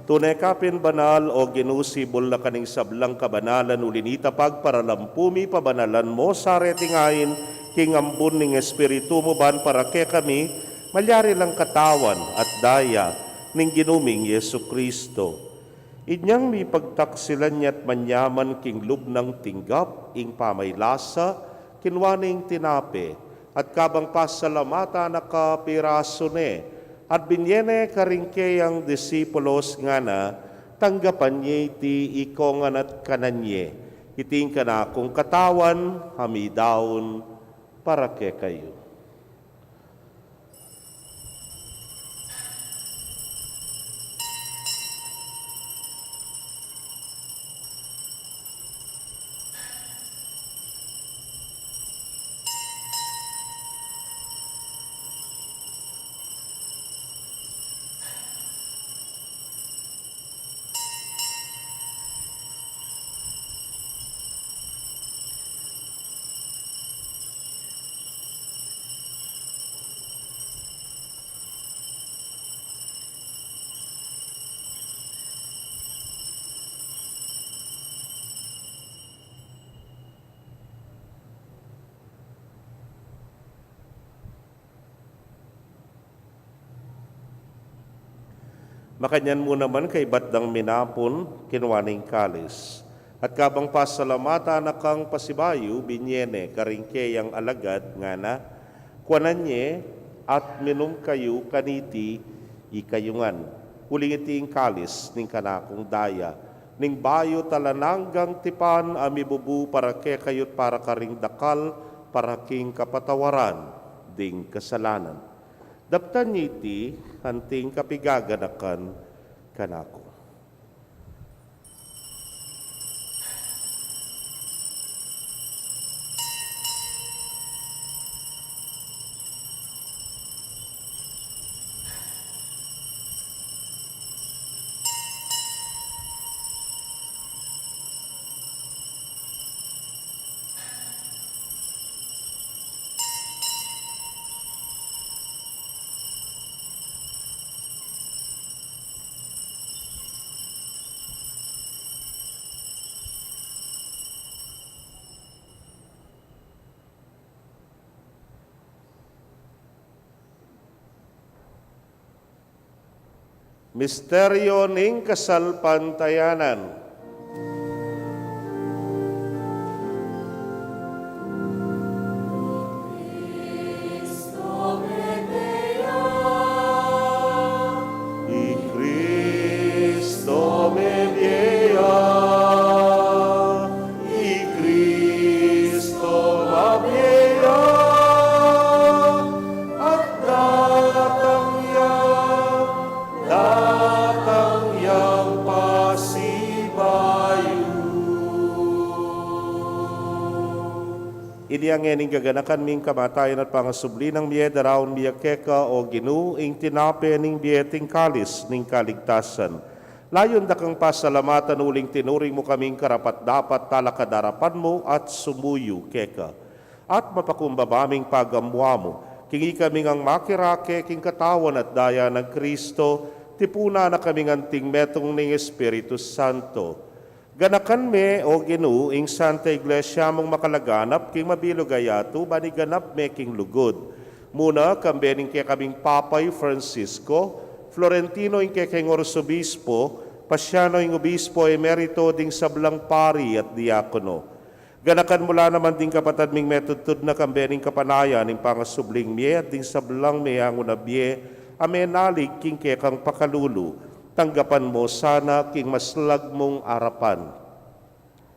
Tune ka pin banal, o Ginu, sibul na ka ning sablang kabanalan, uli na nita pagparalan pu mi pabanalan mu sa reting ain king ambun ning Espiritu mu, ban para kekami malyari lang Katawan at Daya ning Ginu ming Jesucristo. Inyang mipagtaksilan ya at manyaman king lub nang tinggap ing pamaylasa, kinua ne ing tinape, at kabang pasalamatan na ka, pirasu ne, at binye ne karing keyang disipulos, ngana: Tanggapan ye iti ikongan at kanan ye, iti ing kanakung katawan a midaun para kekayu. Makanyan mu naman, kaybat dang minapun, kinua ne ing kalis, at kabang pasalamatan na kang pasibayu, binye ne karing keyang alagad, ngana: Kuanan ye at minum kayu kaniti, ikayu ngan, uling iti ing kalis ning kanakung daya, ning bayu at alang anggang tipan, a mibubu para kekayu't para karing dakal, para king kapatawaran ding kasalanan. Daptan ye iti anting kapigaganakan kanaku. Misteryo ning kasalpantayanan. I Kristo mebie ya. I Kristo mebie ya. At datang ya, datang yang pasibayu. Inya ngening gaganakan mi ing kamatayan at pangasubli nang mie, daraun mi keka, o Ginu, ing tinape ning bie at ing kalis ning kaligtasan. Layun da kang pasalamatan uling tinuring mu kaming karapat-dapat talakad arapan mu at sumuyu keka. At mapakumbaba ming pagamuamu king ikami ngang makirake king katawan at daya nang Kristo, tipunan na kaming anting metung ning Espiritu Santo. Ganakan me, o Ginu, ing Santa Iglesia mung makalaganap king mabilug a yatu, ban iganap me king lugud. Muna, kambe ning kekaming Papa i Francisco, Florentino ing kekeng Arsobispo, Pasiano ing Obispo Emerito, ding sablang pari at diakono. Ganakan mu la naman ding kapatad ming metudtud na kambe ning kapanayan ning pangasubling mie at ding sablang meangu na bie a menalig king kekang pakalulu. Tanggapan mu sana king maslag mung arapan.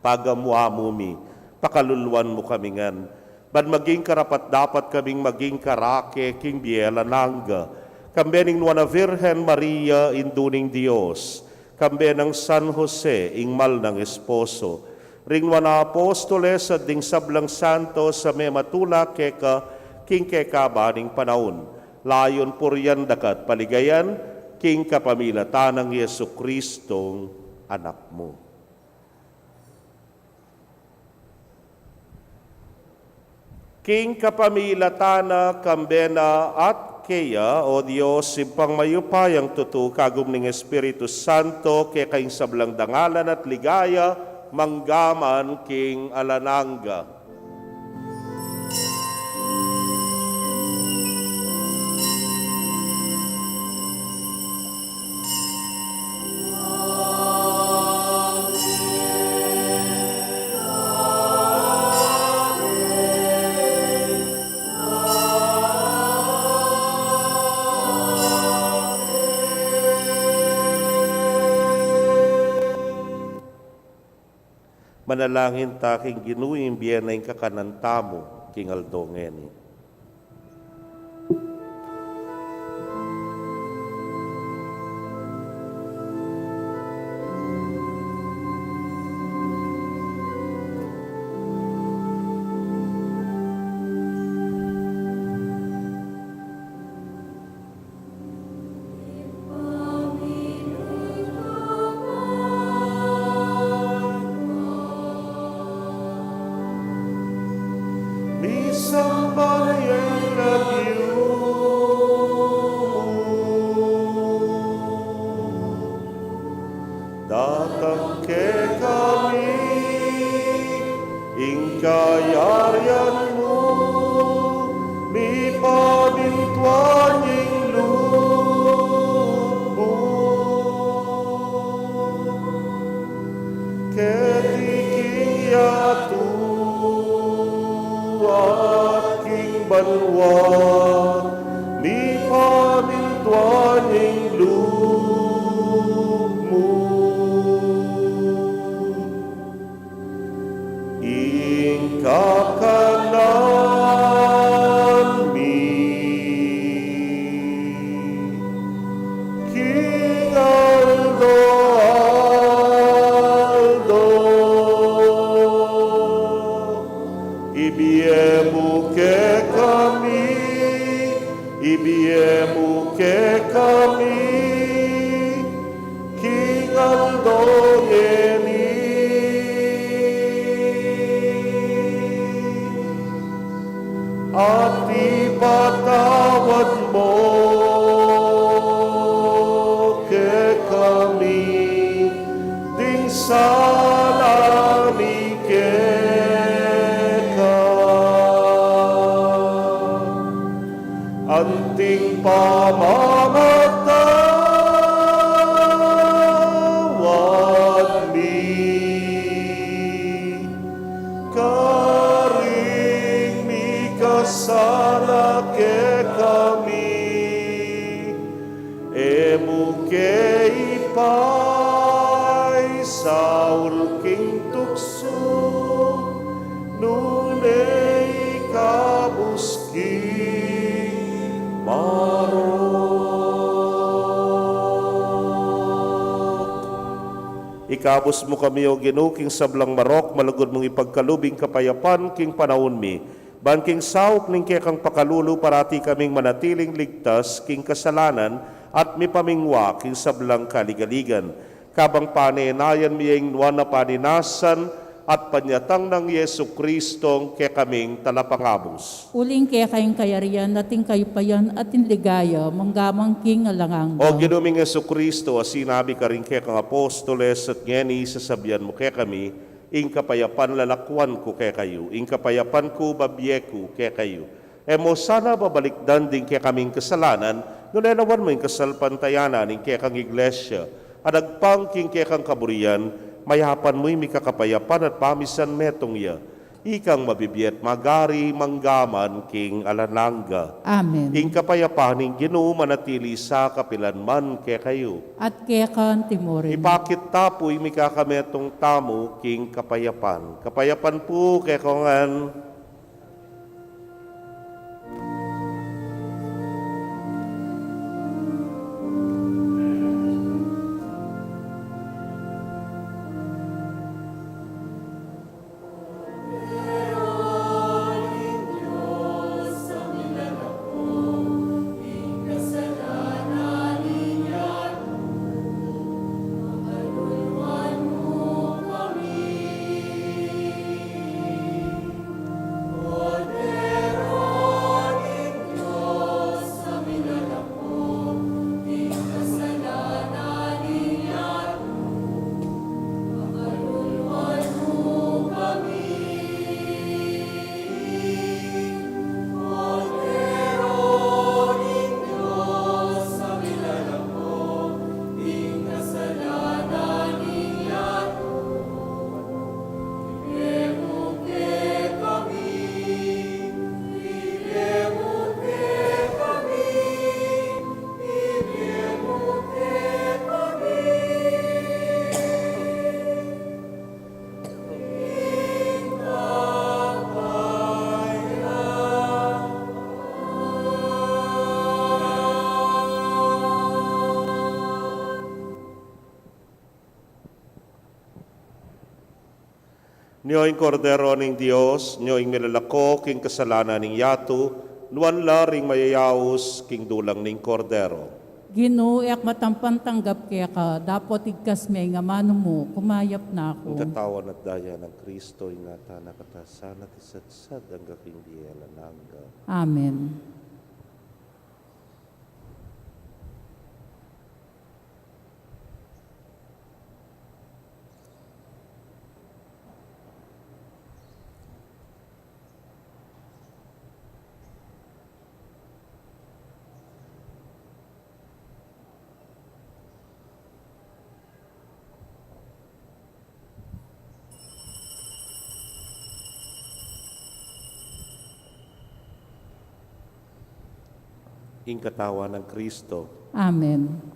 Pagamuamu mi, pakaluluan mu kami ngan, ban maging karapat-dapat kaming maging karake king bie alang angga, kambe ning Nuan a Virgen Maria, Indu ning Dios, kambe nang San Jose, ing mal nang esposo, ring nuan a apostoles at ding sablang santos a mematula keka king kekaban ning panaun, layun purian da ka at paligayan, king kapamilatan nang Jesucristong Anak mu. King kapamilatan na, kambe na, at keya, o Dios, Ibpang mayupayang tutu, kagum ning Espiritu Santo, keka ing sablang dangalan at ligaya, mangga man king alang angga. Manalangin ta king Ginu, ing bie na ing kakanan tamu king aldo ngeni. Misamban ya ing lagyu mu. Datang kekami ing kayarian mu, mipamintuan ing lub mu keti king yatu at king banua, mipamintuan ing lub mu. Ing kakanan mi king aldo-aldo, ibie mu kekami, ibie mu kekami king aldo ngeni. At ipatawad mu kekami ding sala mi keka, anting pamamatawad Sana kekami, e mu ke ipaisaul king tuksu, nune ikabus king marok. Ikabus mu kami, O Ginu, king sablang marok, malugud mung ipagkalub ing kapayapan king panaun mi. Ban king saup ning kekang pakalulu, parati kaming manatiling ligtas king kasalanan at mipamingwa king sablang kaligaligan. Kabang panenayan mi ing nuan a paninasan at panyatang nang Jesucristong kekaming Talapangabus. Uling keka ing kayarian at ing kayupayan at ing ligaya, mangga man king alang angga. O Ginu ming Jesucristo, a sinabi karing kekang apostoles at ngeni sasabian mu kekami, ing kapayapan lalakwan ku kekayu, ing kapayapan ku babie ku kekayu. E mu sana babalikdan ding kekaming kasalanan, nune lawan mu ing kasalpantayanan ning kekang Iglesia, a agpang king kekang kaburian, mayapan mu ing mikakapayapan at pamisan metung ya. Ikang mabibie at magari mangga man king alang angga. Amen. Ing kapayapan ning Ginu manatili sa kapilan man kekayu. At keka antimurin. Ipakit ta pu ing mikakametung tamu king kapayapan. Kapayapan pu kekayu ngan. Nyo ing Kordero ning Dios, nyo ing milalako king kasalanan ning yatu, nuan la ring mayayaus king dulang ning Kordero. Ginu, e ku matampan tanggap keka, dapot igkas me ing amanu mu, kumayap na ku. Ing katawan at daya nang Kristo, ingatan na katasan at isatsad angga king bie alang angga. Amen. Ing katawan nang Kristo. Amen.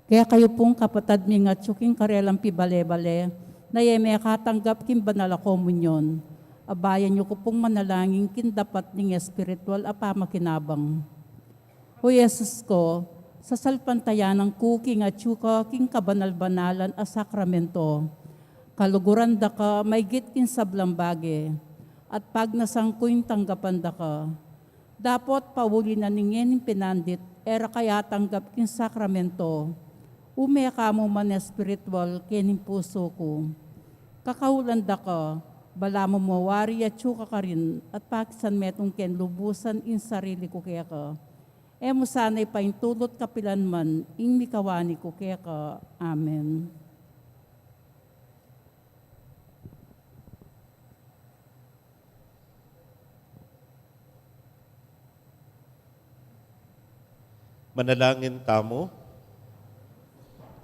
Kekayu pung kapatad ming atyu king karelang pibale-bale, na e mekatanggap king banal a komunyon, abayan yu ku pung manalangin king dapat ning espiritual a pamakinabang. O Jesus ku, sasalpantayanan ku king atyu ka king kabanal-banalan a sakramento. Kaluguran da ka maigit king sablang bage, at pagnasan ku ing tanggapan da ka. Dapot pauli na ning ngening pinandit, e ra ka atanggap king sakramento, ume ka mu man espiritual kening pusu ku. Kakaulan da ka, balamu mu wari atyu ka karin, at pakisan metung ken lubusan ing sarili ku keka. E mu sana ipaintulut kapilan man ing mikawani ku keka. Amen. Manalangin tamu.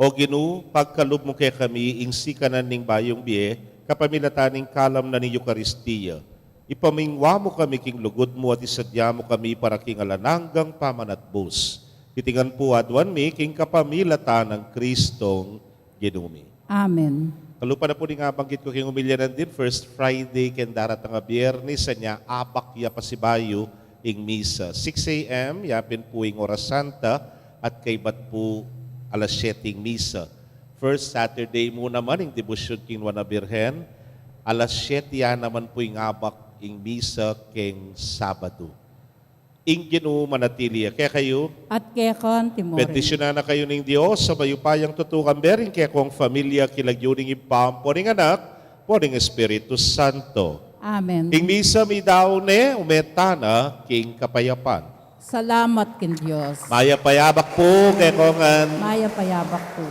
O Ginu, pagkalub mu kekami ing sikanan ning bayung bie, kapamilatan ning kalam na ning Eukaristia. Ipamingwa mu kami king lugud mu at isadya mu kami para king alang anggang pamanatbus. Iti ngan pu aduan mi king kapamilatan nang Kristong Ginu mi. Amen. Kalupa na pu ning abanggit ku king umilya nandin, first Friday ken daratang a Biernis, anya abak ya pasibayu ing misa. Six a.m. yapin pu ing Oras Santa at kaybat pu alas siyete ing misa. First Saturday mu naman ing debosyun king Nuan a Birhen, alas siyete ya naman pu ing abak ing misa king Sabadu. Ing Ginu manatili ya kekayu. At keka naman. Bendisyunan na kayu ning Dios a mayupayang tutukan, bering kekong familia, king lagyu ning Ibpa, ampo ning Anak, ampo ning Espiritu Santo. Amen. Ing misa meyari ne, ume tana king kapayapan. Salamat king Dios. Mayap a yabak pu kekongan. Mayap a yabak pu.